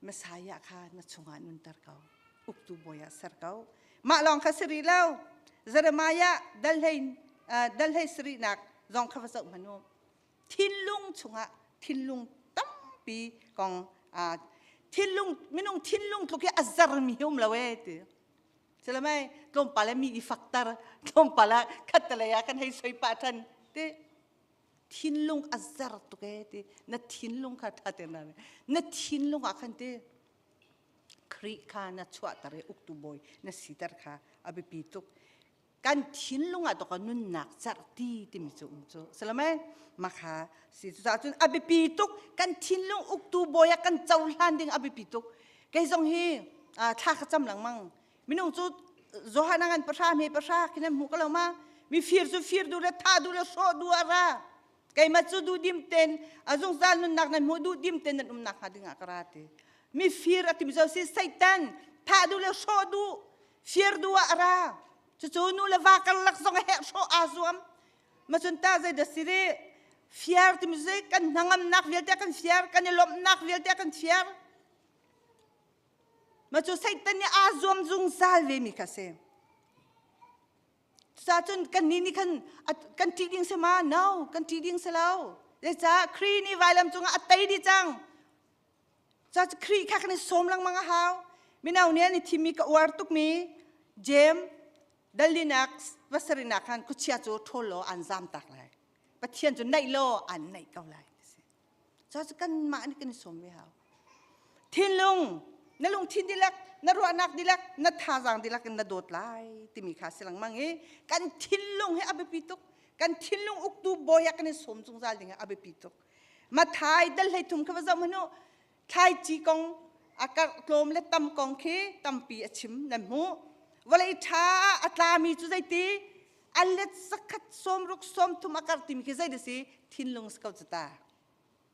Messiah kha na chungah nunter ko uktu bawi ah ser ko mah lawng kha si rih lo Jeremiah dal hlei dal hlei sarihnak zong kha va zoh hmanh u thinlung chungah thinlung tampi kong thinlung minung thinlung tluk hi a zarmi hi um lo e ti Silamai tlawmpal ah mi i fakter tlawmpal ah khattelei ah kan hei soi pah ṭhan ti thinlung a zer tuk e ti na thinlung kha ṭha te na na thinlung ah khan ti Khrih kha na chuahter i uktu bawi na siter kha a biapi tuk. Kan thinlung ah tawka nunnak cerhti timi cu um cu. Salame makha si cu cun a biapi tuk kan thinlung uktu bawi ah kan cohlan ding a biapi tuk. Kei zong hi thla ka cam lengmang. Minung cu Johan ngan pahra me pahra khin an hmu ko lo ma. Mi fir cu fir du le tha du le hrawh du a ra. Keimah cu duhdim ten a zungzal nunnak nan hmuh duhdim ten nan umnak hnga dingah ka ra ti. Mi fir a tim zo si Satan thah duh le hrawh duh fir duh ah a ra. Cucu nu le va karlak zong a herh hrawh aa zuam. Ma cun ta zei dah si rih? Fiar timi cu kan hnangamnak vialte kan fiar, kan i lawmhnak vialte kan fiar. Ma cu Satan nih aa zuam zungzal ve mi kha si. Cucaah kannih nih khan kan ṭih ding si ma? No, kan ṭih ding si lo. Zeicah Khrih nih vailam cungah a tei dih cang. Cucaah Khrih kha kan i sawm lengmang a hau. Mino nih an i thimmi ka uar tukmi Jeim dalinak pasarihnak khan khuachia cu ṭhawl law an zam tak lai. Pathian cu naih law an naih ko lai. Cucaah kanmah nih kan i sawm ve hau. Thinlung, na lungthin dihlak, na ruahnak dihlak, na thazaang dihlak in na dawt lai timi kha si lengmang i kan thinlung hi a biapi tuk. Kan thinlung uktu bawi ah kan i sawm zungzal ding ah a biapi tuk. Mathai dal hlei thum kha va zoh hmanh u. Thlaici kong a karh tlawm le tam kong khi tampi a chim nan hmuh. Vawlei ṭha ah a tlami cu zeiti a let zakhat sawmruk sawmthum a karh timi khi zei si thinlung si ko cu ta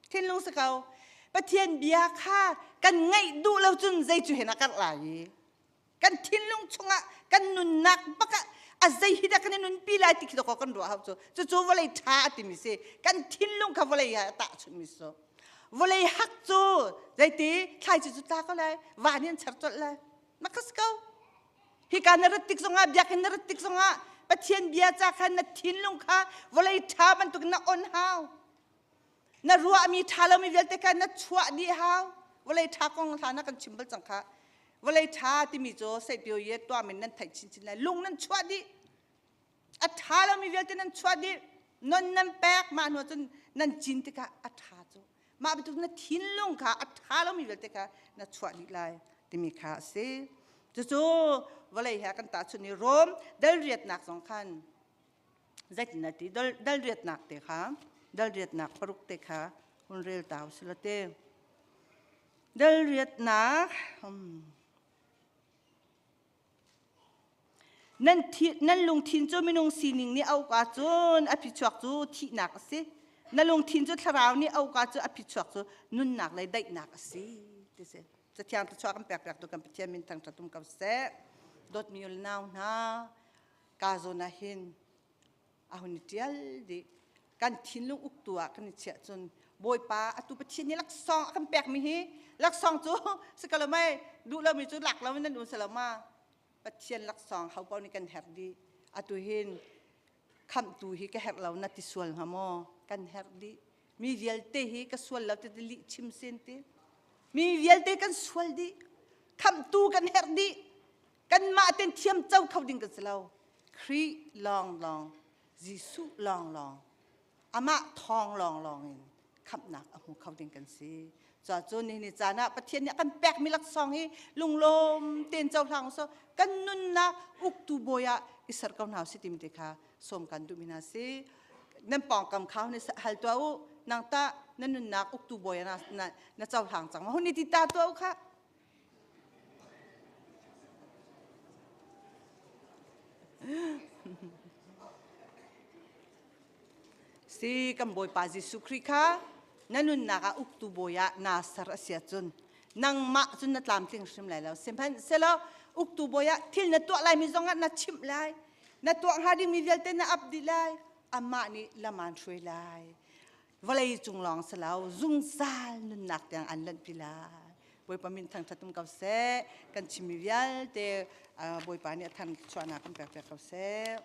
thinlung si ko Pathian bia kha kan ngaih duh lo cun zei cu hen a karh lai i kan thinlung chungah kan nunnak bak ah a zei hi dah kan i nunpi lai ti khi dawkaw kan ruah hau cu cucu vawlei ṭha a timi si kan thinlung kha vawlei ah a tahchunhmi si vawlei hak cu zeiti thlaici cu tla ko lai van in char colh lai makas ko Hika na rat tik zongah biakinn na rat tik zongah Pathian bia ca khan na thinlung kha vawlei ṭha bantukin na on hau. Na ruahmi ṭha lomi vialte kha na chuah dih hau. Vawlei ṭha kong hlan ah kan chim bal cang kha. Vawlei ṭha timi cu seipio ye tuahmin nan theih chinchin lai. Lung nan chuah dih. A ṭha lomi vialte nan chuah dih. Non nan pek mah hnu cun nan cin tikah a ṭha cu. Mah bantuk na thinlung kha a ṭha lomi vialte kha na chuah dih lai timi kha a si. Cucu vawlei he kan tahchunh i Rom dalriatnak zong khan zeitin a ti dalriatnak te kha dalriatnak paruk te kha hun rel ta usila te. Dalriatnak Nan lungthin cu minung sining nih a uk ahcun a phichuak cu thihnak a si. Na lungthin cu thlarau nih a uk ahcun a phichuak cu nunnak le daihnak a si. Ti si. Cathiang thluachuah kan pek piaktu kan Pathian min thangṭhat um ko seh. Dawtmi u le nau hna, ka zawn ah hin a hun i ṭial dih. Kan thinlung uktu ah kan i chiah cun Bawipa atu Pathian nih laksawng a kan pekmi hi laksawng cu si ko lo mei duh lomi cu lak lo in nan um si lo ma Pathian laksawng ho paoh nih kan herh dih. Atu hin khamhtu hi ka herh lo na ti sual hnga maw? Kan herh dih. Mi vialte hi ka sual lo ti lih chim sin ti. Mi vialte kan sual dih. Khamhtu kan herh dih. Kanmah ten thiam co kho ding kan si lo. Khrih lawnglawng, Jesuh lawnglawng, amah thawng lawnglawng in khamhnak a hmu kho ding kan si. Cuacun nihin ni caan ah Pathian nih a kan pekmi laksawng hi lunglawm tein cohlang usih kan nunnak uktu bawi ah i ser ko hna usih timi te kha sawm kan duhmi hna si. Nan pawngkam kha hun i hal tuah u. Nang tah na nunnak uktu bawi ah na, na cohlang cang ma? Hun i ti ta tuah u khah. Si kan Bawipa Jesuh Khrih kha na nunnak ah uktu bawi ah naa ser a si ahcun nangmah cun na tlamtling hrim lai lo. Sihmanhsehlaw uktu bawi ah thil na tuah laimi zongah na chimh lai. Na tuah hnga dingmi vialte na ap dih lai. Amah nih lam aan hruai lai. Vawlei cung lawng si lo zungzal nunnak tiang an lanhpi lai. Bawipa min thangṭhat um ko seh. Kan chimmi vialte Bawipa nih a than chuahnak kan pek piak ko seh.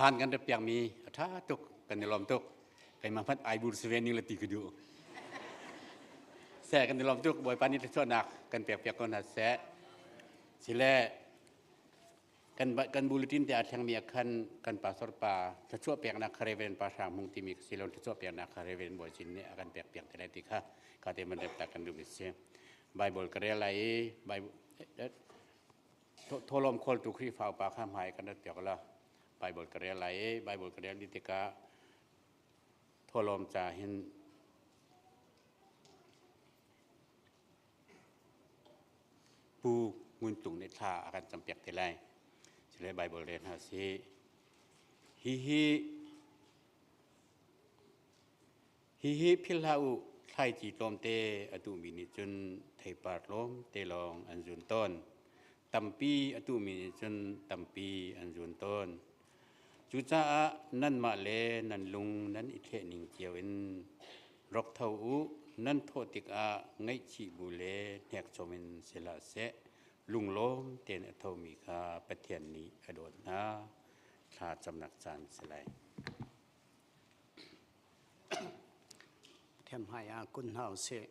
Zahan kan rep piakmi a ṭha tuk, kan i lawm tuk. Keimah hmanh ai bur si ve ning le ti ka duh. Seh kan i lawm tuk, Bawipa nih thluachuahnak kan pek piak ko hna seh. Sile kan kan bulletin te a thlengmi ah khan kan pastor pa thluachuah peknak kha Reverend Pa Hrang Hmung timi si lo thluachuah peknak kha Reverend Bawi Cin nih a kan pek piak te lai ti kha ka te man rep ta kan duh mi si. Bible ka rel lai i Bible Thawhlawm khawltu Khrihfa upa kha hmai kan rat piak la. Bible ka rel lai i Bible ka rel dih tikah thawhlawm ca hin Pu Ngun Tlung nih thla a kan campiak te lai. Cule Bible rel hna sih. Hihi Hihi philh hlah u, thlaici tlawmte a tuhmi nih cun theipar tlawmte lawng an zun tawn. Tampi a tuhmi nih cun tampi an zun tawn. Cucaah nanmah le nan lung nan i thlehning cio in rok tho u, nan thawh tikah ngaihchih bu le hnekchom in si hlah seh, lunglawm tein a thomi kha Pathian nih a dawt hna. Thla camnak caan si lai. Pathian hmaiah kun hna usih.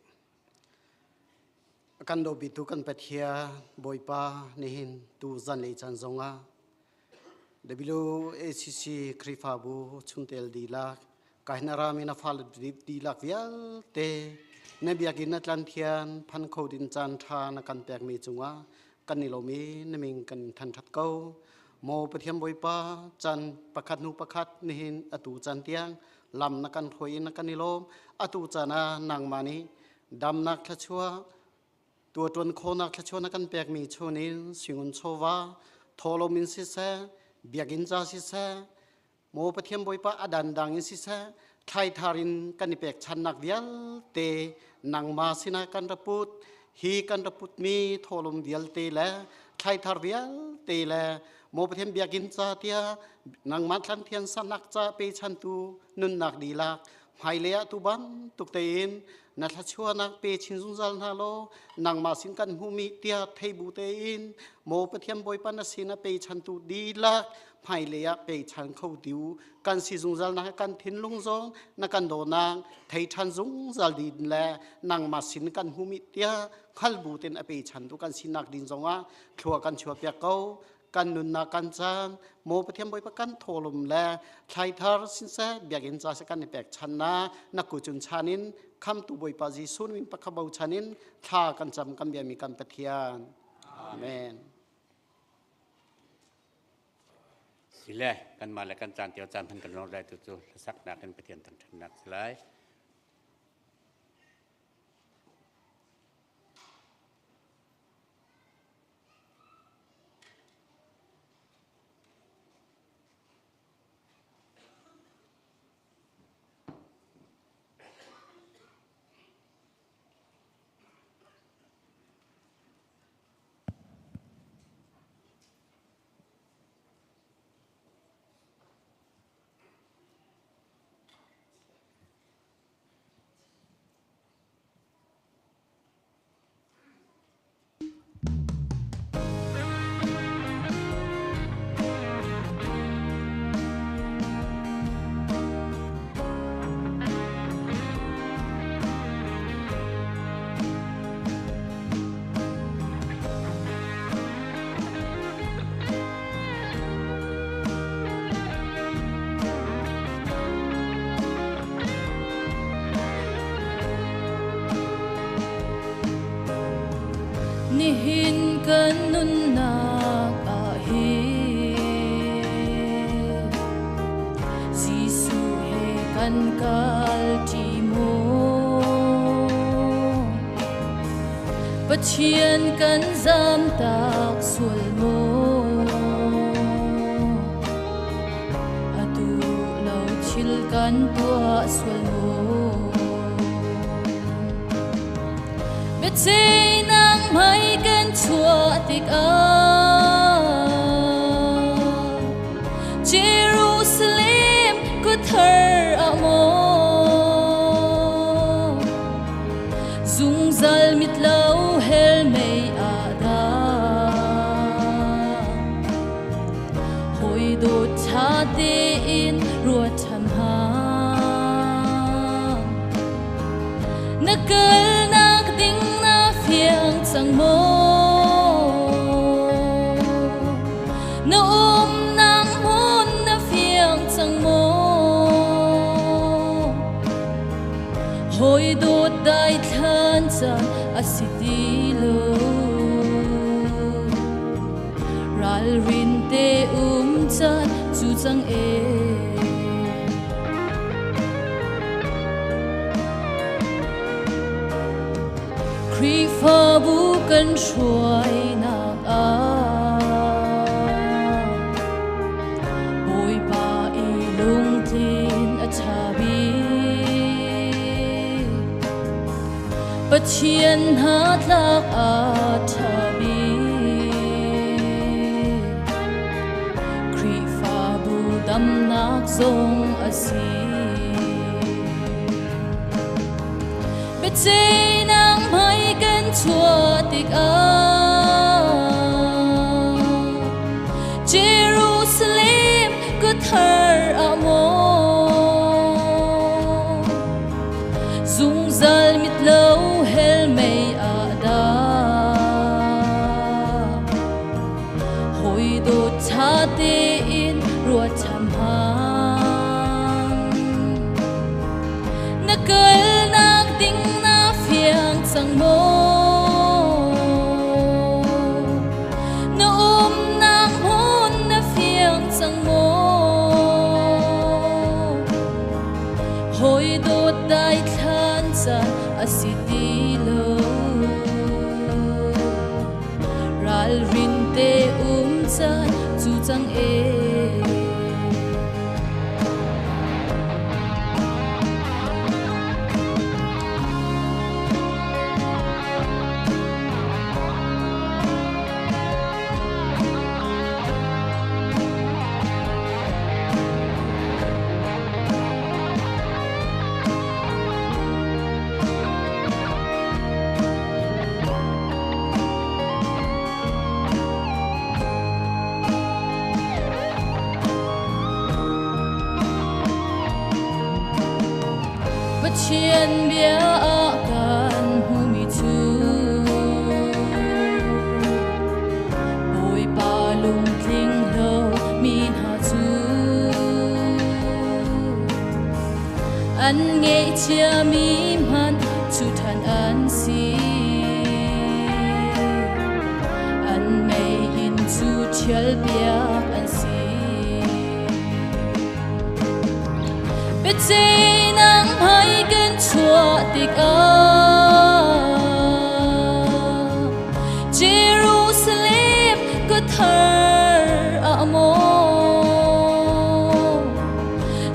A kan dobitu kan Pathian Bawipa nihin tu zanlei caan zongah WACC Khrihfabu chungtel dihlak kahinarami na fale dihlak vialte na biakinn na tlan thian phan kho din caan ṭha na kan pekmi cungah kan i lawm i na min kan thanṭhat ko. Maw Pathian Bawipa, caan pakhat hnu pakhat nihin atu caan tiang lam na kan hruai i na kan i lawm. Atu caan ah nangmah nih damnak thluachuah, tuaṭuan khawhnak thluachuah na kan pekmi chungin singun chawva, thawhlawm in siseh, biakinn ca siseh, Maw Pathian Bawipa a dandang in siseh, thlaithar in kan i pekchannak vialte nangmah sinah kan ra put. Hi kan ra putmi thawhlawm vialte le thlaithar vialte le Maw Pathian biakinn ca tiah nangmah thlanthian sanak ca pechantu nunnak dihlak hmailei ah tu bantuk tein na thluachuahnak pe chin zungzal hna law nangmah sin kan hmuhmi tiah thei bu tein maw Pathian Bawipa na sin a pechantu dihlak hmailei ah pechan kho tiu kan si zungzal na kan thinlung zong na kan dawnak thei ṭhan zungzal din le nangmah sin kan hmuhmi tiah hngal bu ten a pechantu kan sinak din zongah thlua kan chuah piak ko. Kan nunnak kan caan maw Pathian Bawipa kan thawlum le thlaithar sinseh biakinn ca se kan i pek chan na na kucun chan in khamtu Bawipa Jesuh min pakha bochan in thla kan cam kan biami kan Pathian. Amen. Sile kanmah le kan caan tio caan hman kan lawng lai tu cu hlasaknak in Pathian thangṭhatnak si lai. Nihin kan nunnak ah hin Jesuh he kan kal ṭi maw? Pathian kan zamtak sual maw? Atu lo thil kan tuah sual maw? Biaceihnak hmai kan chuah tikah Jerusalem khuathar ah maw zungzal mitlo hell mei ah dah hawi dawt ṭha te. tein ruat ṭhan hang. Na kalnak ding na fiang cang maw? Na umnak hmun na fiang cang maw? Hawi dawt dai thlan caan a si ti lo. Ralrin te um caan cu cang e. Khrihfabu kan hruainak ah Bawipa i lungtlin a ṭha bik. Pathian hnatlak a ṭha bik. Khrihfabu damnak zong a si. Biaceihnak hmai kan chuah tikah Jerusalem khuathar ah maw zungzal mitlo hell mei ah dah hawi dawt ṭha tein ruat ṭhan hmang. Na kalnak ding na fiang cang maw? Na umnak hmun na fiang cang maw? Hawi dawt dai thlan caan a si ti lo. Ralrin te um caan cu cang e. Pathian bia ah kan hmumi cu Bawipa lungtling lo mi hna cu an ngeihchiami hmanh cu ṭhan an si. An meiinn cu ṭhialpiak an si. Biaceihnak hmai kan chuah tikah Jerusalem khuathar ah maw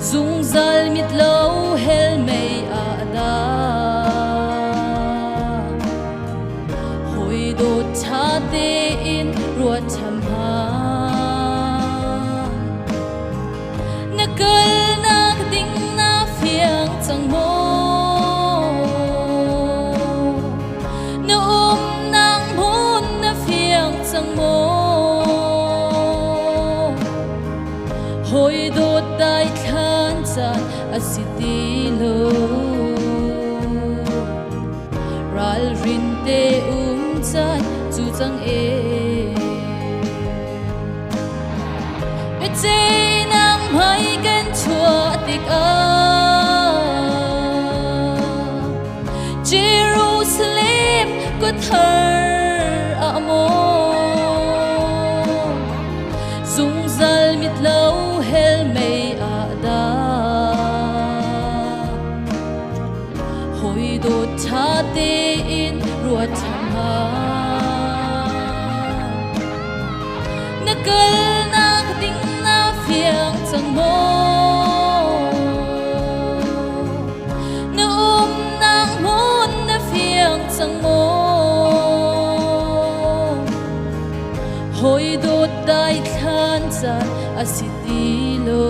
zungzal mitlo hell mei ah dah hawi dawt ṭha tein ruat ṭhan hmang. Na kalnak ding na fiang cang maw? Na umnak hmun na fiang cang maw? Hawi dawt dai thlan caan a si ti lo. Ralrin te um caan cu cang e. Biaceihnak hmai kan chuah tikah Jerusalem khuathar ah maw zungzal mitlo hell mei ah dah hawi dawt ṭha tein ruat ṭhan hmang. Na kalnak ding na fiang cang maw? Na umnak hmun na fiang cang maw? Hawi dawt dai thlan caan a si ti lo.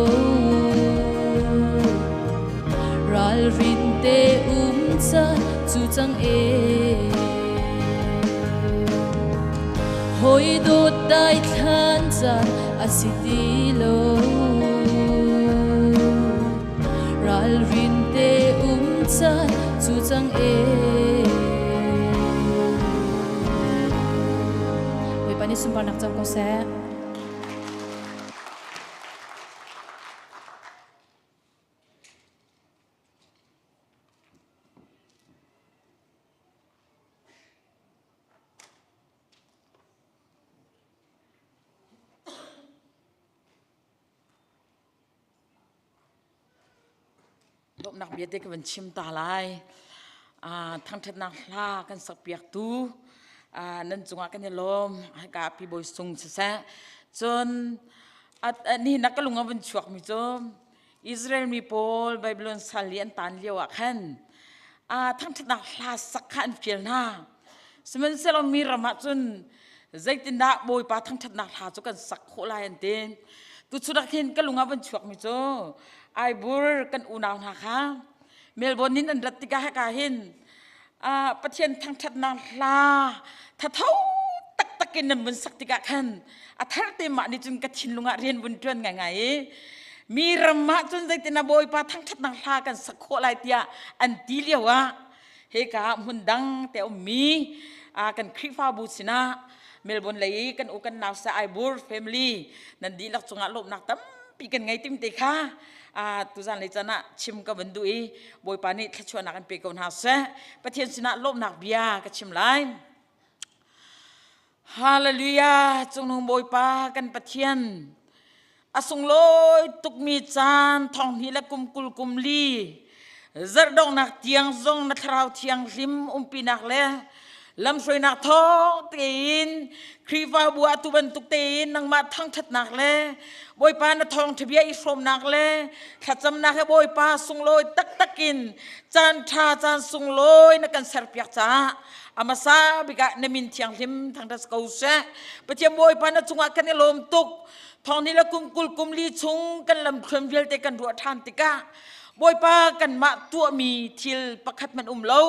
Ralrin te um caan cu cang e. Hawi dawt dai thlan caan a si ti lo. cang e. Bawipa nih sunparnak co ko seh. Lawmhnak bia te ka van chim ta lai. Thangṭhatnak hla kan sakpiaktu nan cungah kan i lawm. Hika Pi Bawi Sung siseh. Cun nihin ah ka lung a vun chuakmi cu Israel mi pawl Babylon sal i an tan lio ah khan thangṭhatnak hla sak kha an fial hna. Sihmanhsehlaw mi ram ah cun zeitindah Bawipa thangṭhatnak hla cu kan sak khawh lai an ti. Tuchun ah khin ka lung ah van chuakmi cu Aibur kan unau hna kha Melbourne in an rat tikah hika hin Pathian thangṭhatnak hla thatho taktak in nan vun sak tikah khan a thar te mah nih cun ka thinlung ah rian vun ṭuan ngaingai i mi ram ah cun zeitin ah Bawipa thangṭhatnak hla kan sak khawh lai tiah an ti lio ah hika hmun dang te ummi kan Khrihfabu sinah Melbourne lei i kan u kan nau sa Aibur family nan dihlak cungah lawmhnak tampi kan ngei tim te kha tuzan lei caan ah chim ka van duh i Bawipa nih thluachuahnak an pe ko hna seh. Pathian sinah lawmhnak bia ka chim lai. Hallelujah cungnung Bawipa kan Pathian a sunglawi tukmi caan thong hnih le kum 20 kum li zarh donghnak tiang zong na thlarau thianghlim umpinak le lamhruainak thawng tein Khrihfabu ah tu bantuk tein nangmah thangṭhatnak le Bawipa na thawngṭha bia i hrawmnak le thlacamnak he Bawipa sunglawi taktak in caan ṭha caan sunglawi na kan serpiak caah a hmasa bik ah na min thianghlim thangṭhat ko seh. Pathian Bawipa na cungah kan i lawm tuk. Thawng ni le kum 20 kum li chung kan lamthluan vialte kan ruah ṭhan tikah Bawipa kanmah tuahmi thil pakhat hmanh um lo.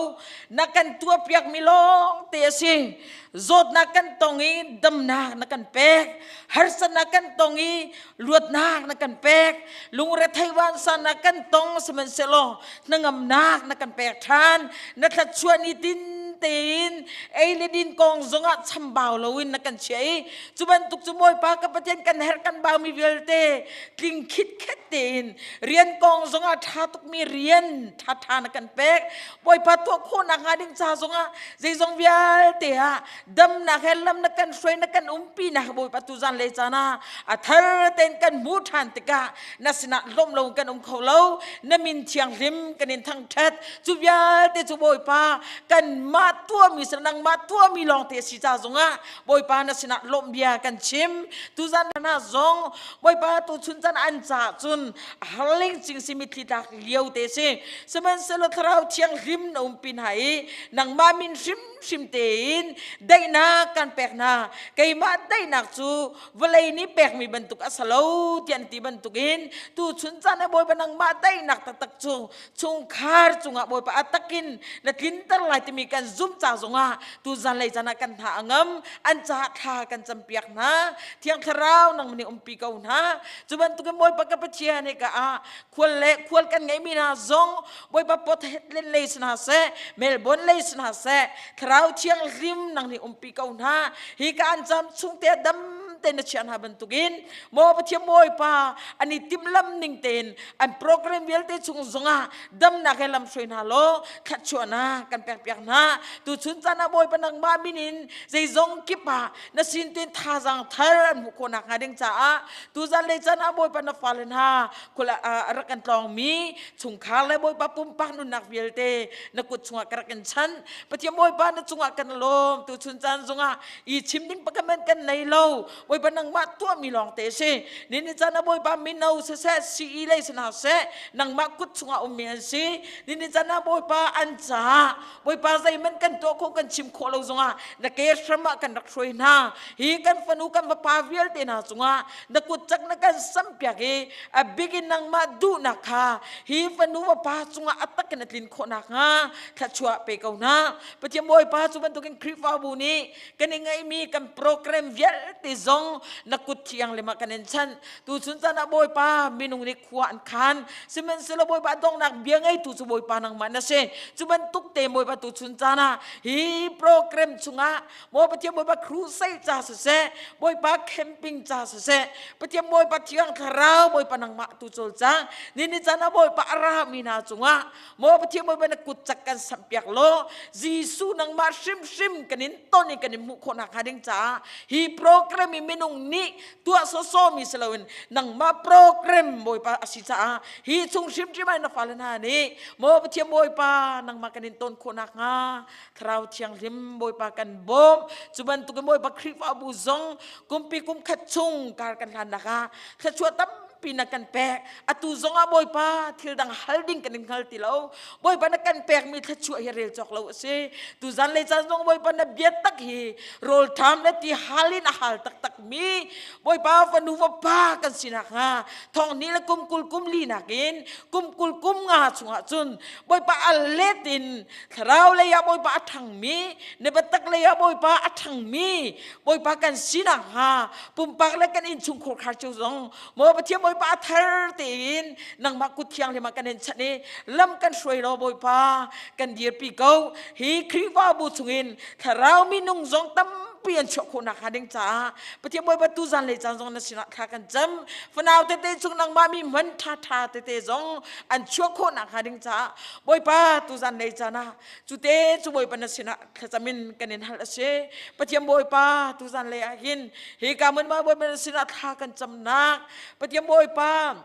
Na kan tuahpiakmi lawng te a si. Zawtnak kan tong i damnak na kan pek. Harsatnak kan tong i luatnak na kan pek. Lungrethei vansannak kan tong sihmanhsehlaw hnangamnak na kan pek ṭhan. Na thluachuah ni tin tein ei le din kong zongah chambau loin na kan chiah i cu bantuk cu Bawipa ka Pathian kan herh kan baumi vialte tling khitkhet tein rian kong zongah ṭha tukmi rian ṭhaṭha na kan pek. Bawipa tuah khawhnak hnga ding ca zongah zeizong vialte ah damnak he lam na kan hruai na kan umpi nak Bawipa tu zan le caan ah a thar tein kan hmu ṭhan tikah na sinah lawm lo kan um kho lo. Na min thianghlim kan in thangṭhat. Cu vialte cu Bawipa kanmah tuahmi sin nangmah tuahmi lawngte si ca zongah Bawipa na sinah lawmh bia kan chim. Tuzan hna zong Bawipa tu chun can an ca cun harling cing si mitthli tlak lio te si. Sihmanhsehlaw Thlarau Thianghlim na umpi hna i nangmah min hrimhrim tein daihnak kan pek hna. Keimah daihnak cu vawlei nih pekmi bantuk a si lo tiah an ti bantukin tu chun caan ah Bawipa nangmah daihnak taktak cu chungkhar cungah Bawipa a takin na tlinter lai timi kan zumh ca zongah tu zanlei caan ah kan hna a ngam. An caah thla kan campiak hna. Thiang Thlarau nang nih umpi ko hna. Cu bantukin Bawipa ka Pathian hika ah khual le khual kan ngeimi hna zong Bawipa pot len lei si hna seh, Melbourne lei si hna seh, Thlarau Thianghlim nang nih umpi ko hna. Hi ka an cam chung te dam te na chia hna bantukin maw Pathian Bawipa an i timhlam ning tein an program vialte chung zongah damnak he lam hruai hna law thluachuahnak kan pekpiak hna. Tuchun caan ah Bawipa nangmah min in zeizong kip ah na sin tein thazaang thar an hmuh khawh nakhnga ding caah tuzan le caan ah Bawipa na fale hna khul a rak kan tlawngmi chungkhar le Bawipa pumpak nunnak vialte na kut chungah ka rak in chanh. Pathian Bawipa na cungah kan lawm. Tuchun caan zongah i chim ding pakhat kan nei lo. Bawipa nangmah tuahmi lawng te si. Ni caan ah Bawipa mino siseh, CE lei si hna seh, nangmah kut chungah ummi an si. Ni caan ah Bawipa an caah Bawipa zeihmanh kan tuah khawh kan chim khawh lo zongah na ke hram ah kan rak hruai hna. Hi kan fanu kan vapa vialte hna cungah na kut cak na kan sampiak i a bik in nangmah duhnak kha hi fanu vapa cungah a tak in a tlin khawh nakhnga thluachuah pe ko hna. Pathian Bawipa cu bantukin Khrihfabu nih kan i ngeihmi kan program vialte zong. zong na kut thiang le ma kan in chan. Tu chun caan ah Bawipa minung nih khua an khan. Sihmanhsehlaw Bawipa donghnak bia ngeitu cu Bawipa nangmah na si. Cu bantuk te Bawipa tu chun caan ah hi program chungah Maw Pathian Bawipa crusade ca siseh, Bawipa camping ca siseh, Pathian Bawipa Thiang Thlarau Bawipa nangmah tu cawlcang. Ni ni caan ah Bawipa a ra mi hna cungah Maw Pathian Bawipa na kut cak kan samhpiak law Jesuh nangmah hrimhrim kan in ton in kan in hmuh khawh nakhnga ding caah hi program i minung nih tuah sawsawmi si loin nangmah program Bawipa a si caah hi chung hrimhrim ah na fale hna nih Maw Pathian Bawipa nangmah kan in ton khawh nakhnga Thlarau Thianghlim Bawipa kan bawm. Cu bantukin Bawipa Khrihfabu zong kumpi kum khat chung kar kan hlannak ah thluachuah tampi na kan pek. Atu zong ah Bawipa thil dang hal ding kan in hngal ti lo. Bawipa na kan pekmi thluachuah hi rel cawk lo a si. Tu zan le caan zong Bawipa na bia tak hi rawl ṭham le ti hal in a hal taktak mi Bawipa fanu vapa kan si nakhnga thong ni le kum kul kum li nakin kum kul kum nga chungah cun Bawipa a let in Thlarau lei ah Bawipa a ṭhangmi, na biatak lei ah Bawipa a ṭhangmi, Bawipa kan sinak hnga pumpak le kan innchungkhar khar cio zong maw Pathian Bawipa a thar tein nangmah kut thianghlim ah kan in chanh i lam kan hruai law Bawipa kan dirpi ko. Hi Khrihfabu chungin thlarau minung zong tampi an chuah khawh nakhnga ding caah Pathian Bawipa tu zan lei caan zong na sinah thla kan cam. Fanau tete chung nangmah mi hman ṭhaṭha tete zong an chuah khawh nakhnga ding caah Bawipa tuzan lei caan ah cute cu Bawipa na sinah thlacam in kan in hal a si. Pathian Bawipa tuzan lei ah hin hi ka mun ma Bawipa na sinah thla kan camnak Pathian Bawipa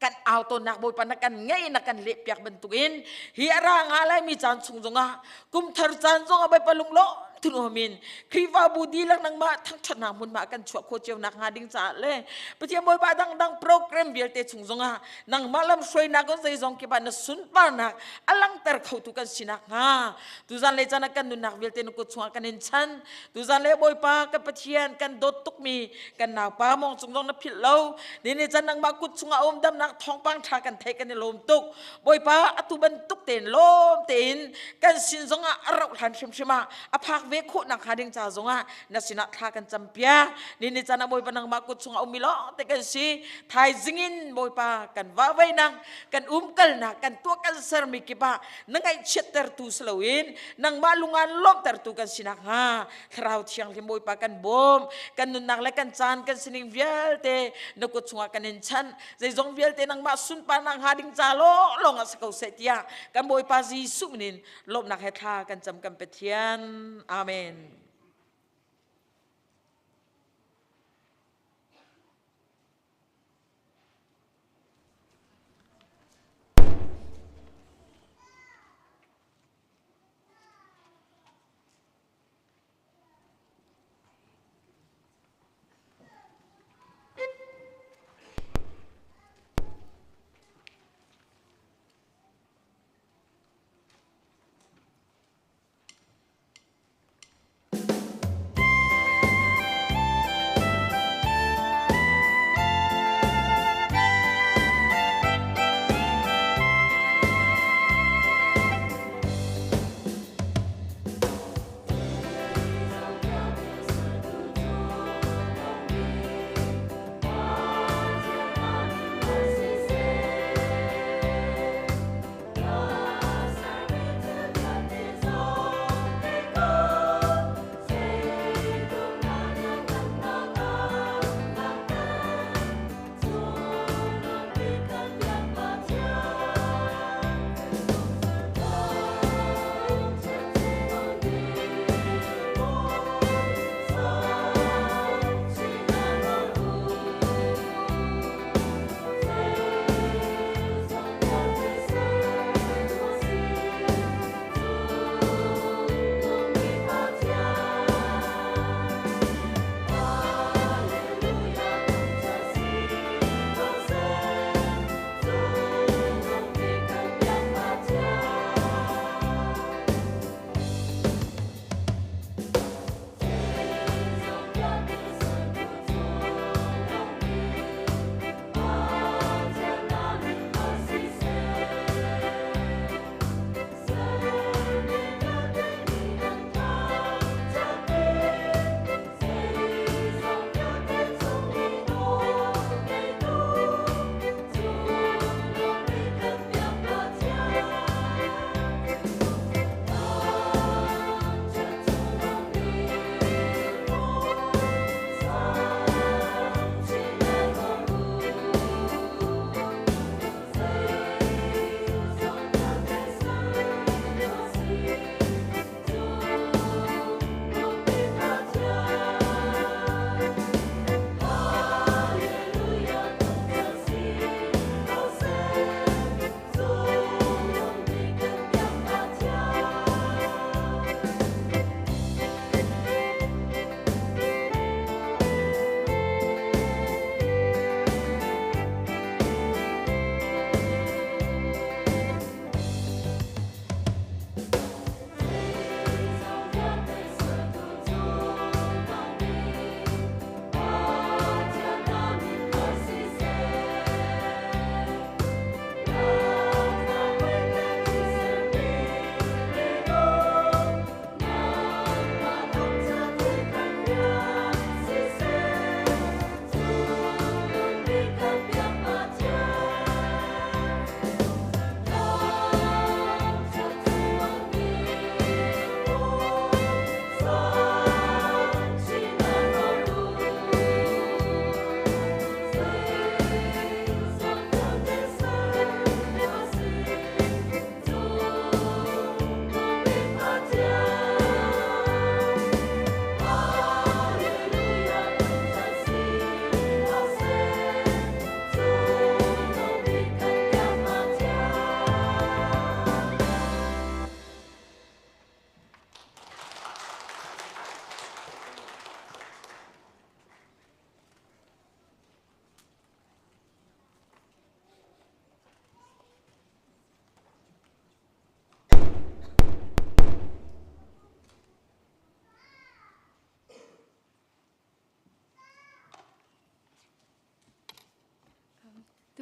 kan au tawnnak Bawipa na kan ngei na kan leh piak bantukin hi a ra nga lai mi caan chung zongah kum thar caan zongah Bawipa lunglawm thunuamin Khrihfabu dihlak nangmah thangṭhatnak hmunhma kan chuah khawh cio nak hnga ding caah le Pathian Bawipa dangdang program vialte chung zongah nangmah lam hruainak in zeizong kip ah na sunparnak a langter khotu kan si nakhnga tuzan le caan ah kan nunnak vialte na kut chungah kan in chan. Tuzan le Bawipa kan Pathian kan dawt tukmi kan naupa mong cung zong na philh lo. Ni ni chan nangmah kut chungah um damnak thawngpang ṭha kan theih kan i lawm tuk. Bawipa atu bantuk tein lawm tein kan sin zongah a rauh hlan hrimhrim ah a phak ve khawh nakhnga ding ca zongah na sinah thla kan campiak. Ni ni caan ah Bawipa nangmah kut chungah ummi lawng te kan si. Thaizing in Bawipa kan vahvainak, kan umkalnak, kan tuah kan sermi kip ah na ngaihchiattertu si loin nangmah lungan lawmhtertu kan si nakhnga Thlarau Thianghlim Bawipa kan bawm. Kan nunnak le kan caan kan sining vialte na kut chungah kan in chanh. Zeizong vialte nangmah sunparnak hnga ding ca lawnglawng ah si ko seh tiah kan Bawipa Jesuh min in lawmhnak he thla kan cam kan Pathian. Amen.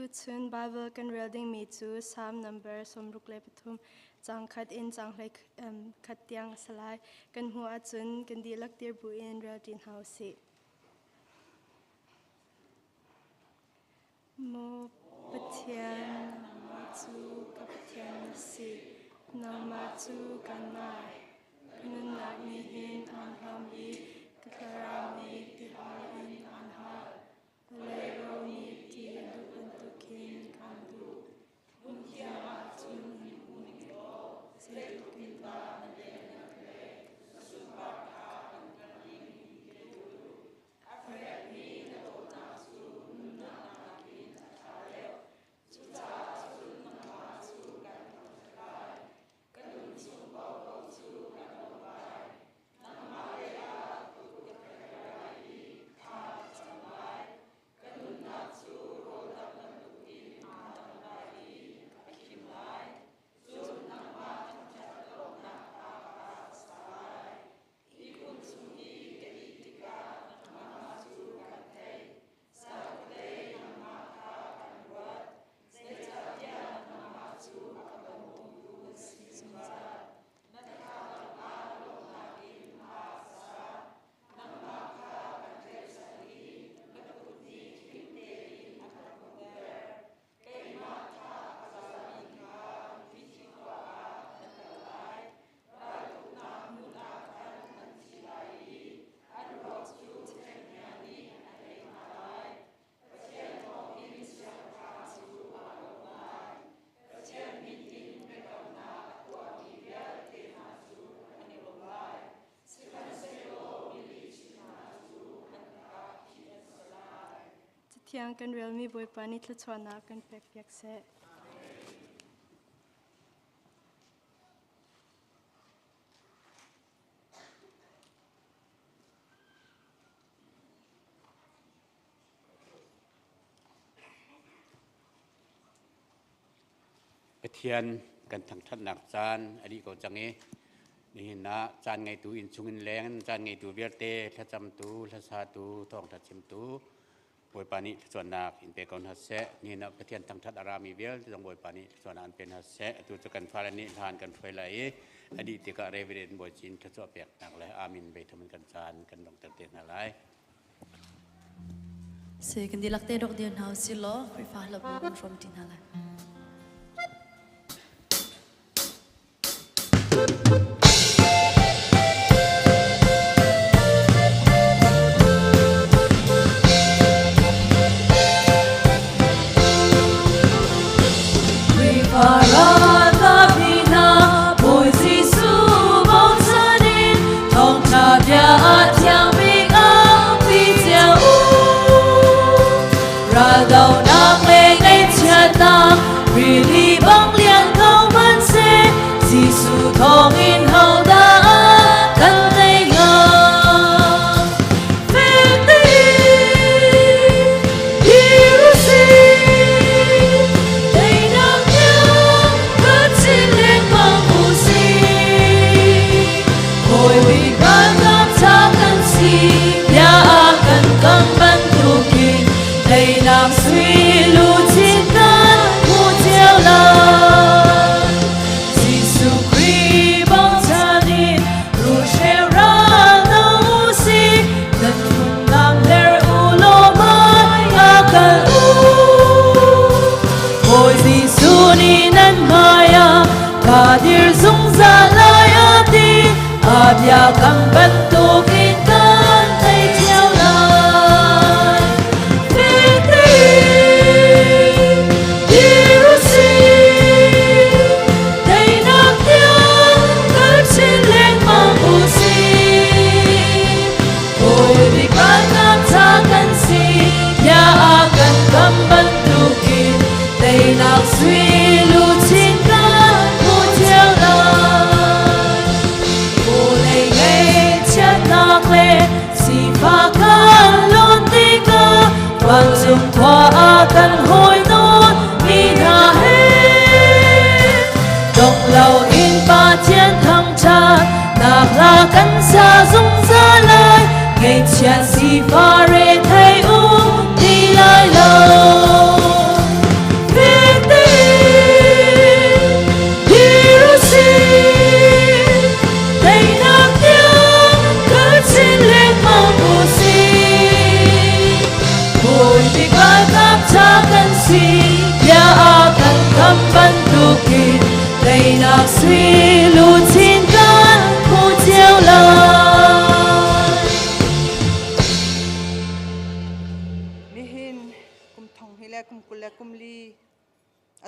Tuchun Bible kan rel dingmi cu Psalm number 63 cang khat in cang hlei khat tiang a si lai. Kan hmuh ahcun kan dihlak dir buin rel ṭi hna usih. Maw Pathian, nangmah cu ka Pathian na si. Nangmah cu kan ngai. Ka nunnak nih hin aan hlam i ka thlarau nih tihal in aan hal. Vawlei ro nih ti a duh bantukin kaan duh. Hmunthiang ah cun in um law zeitluk in dah na velngeih le na sunparnak kan hngalh ding ka duh. A fekmi na dawtnak cu nunnak nakin a ṭha deuh. Cucaah cun nangmah cu kan thangṭhat lai. Ka nun chung paohpaoh cu kan lawmh lai. Nangmah lei ah ka kut ka hler lai i thla ka cam lai. Ka nunnak cu rawl dap bantukin aa dang lai i a khim lai. Cun nangmah thangṭhat ka lawmhnak kha ka sa lai. Ihkhun chung i ka ih tikah nangmah cu kan theih. Zaanghlei nangmah kha kan ruat, zeicahtiah nangmah cu a ka bawmtu na si zungzal. Na thla ah lawmhnak in hma ka sa. Nangmah kha kan tlaihchan i na kut nih him tein a kan umter. Keimah thah a zalmi kha mithi khua ah na kal lai. Raltuknak hmun ah khan an thi lai i an ruak cu cenghngia nih an ei hna lai. Pathian thawngin siangpahrang cu aa lawm lai. Pathian min in biakamnak a tuahmi vialte hna cu an i lawm lai. Sihmanhsehlaw milihchim hna cu an lakah phih an si lai. Cathiang kan relmi Bawipa nih thluachuahnak kan pekpiak seh. Pathian kan thangṭhatnak caan a dih ko cang i nihin ah caan ngeitu innchung in leng in caan ngeitu vialte thlacamtu, hlasatu, thawngṭha chimtu Bawipa nih thluachuahnak in pe ko hna seh. Nihin ah Pathian thangṭhat a rami vialte zong Bawipa nih thluachuahnak an pe hna seh. Atu cu kan fale nih hlan kan hruai lai i a dih tikah Reverend Bawi Cin thluachuah peknak le Amen beithum in kan caan kan donghter te hna lai. Si kan dihlak te dok dir hna usih law Khrihfa hlabu kan hrawm ṭi hna lai. Rili bang lian ko hmanhseh Jesuh thawngin hodah kan tei hnga? Fek tein dir u sih, teinak tiang kan cin lengmang u sih. Hawi bik ralkap ṭha kan si, bia a kan kam bantukin teinak sui luchin kan hmu cio lai. Jesuh Khrih bochan in rulhreu ral do u sih, nan nunnak hler u law hmai ah kal u. Bawi Jesuh nih nan hmaiah ka dir zungzal lai a ti, a biakam bantukin kan thei cio lai. Fek tein dir u sih, teinak tiang kal chin lengmang u sih. Bawi bik ralkap ṭha kan si, bia a kan kam bantukin teinak sui luchin kan hmu cio lai. Vawlei ngaihchiatnak le sifah kan lon tikah vancung khua ah kan hawi nawn mi hna he dong loin Pathian thangṭhat nak hla kan sa zungzal lai ngaihchiat sifah rethei um ti lai lo.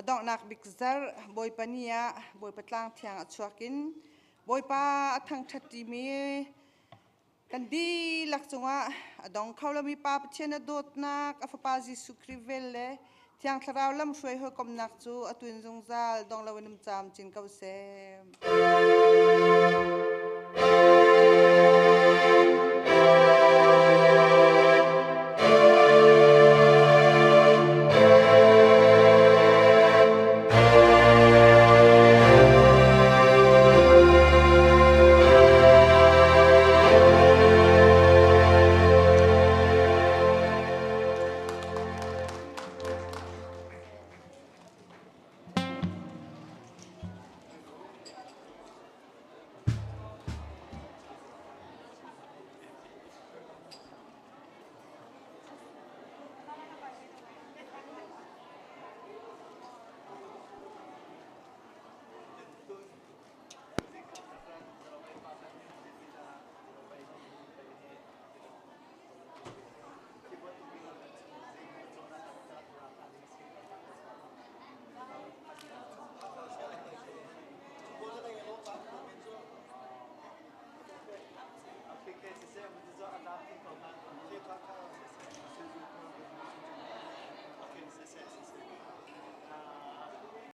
A donghnak bik zarh Bawipa ni ah Bawipa tlang thiang ah chuak in Bawipa a thangṭhat ṭimi kan dihlak cungah a dong kho lomi Pa Pathian a dawtnak, a Fapa Jesuh Khrih vel le Thiang Thlarau lamhruai hawikomhnak cu a tun zungzal dong loin um camcin ko seh.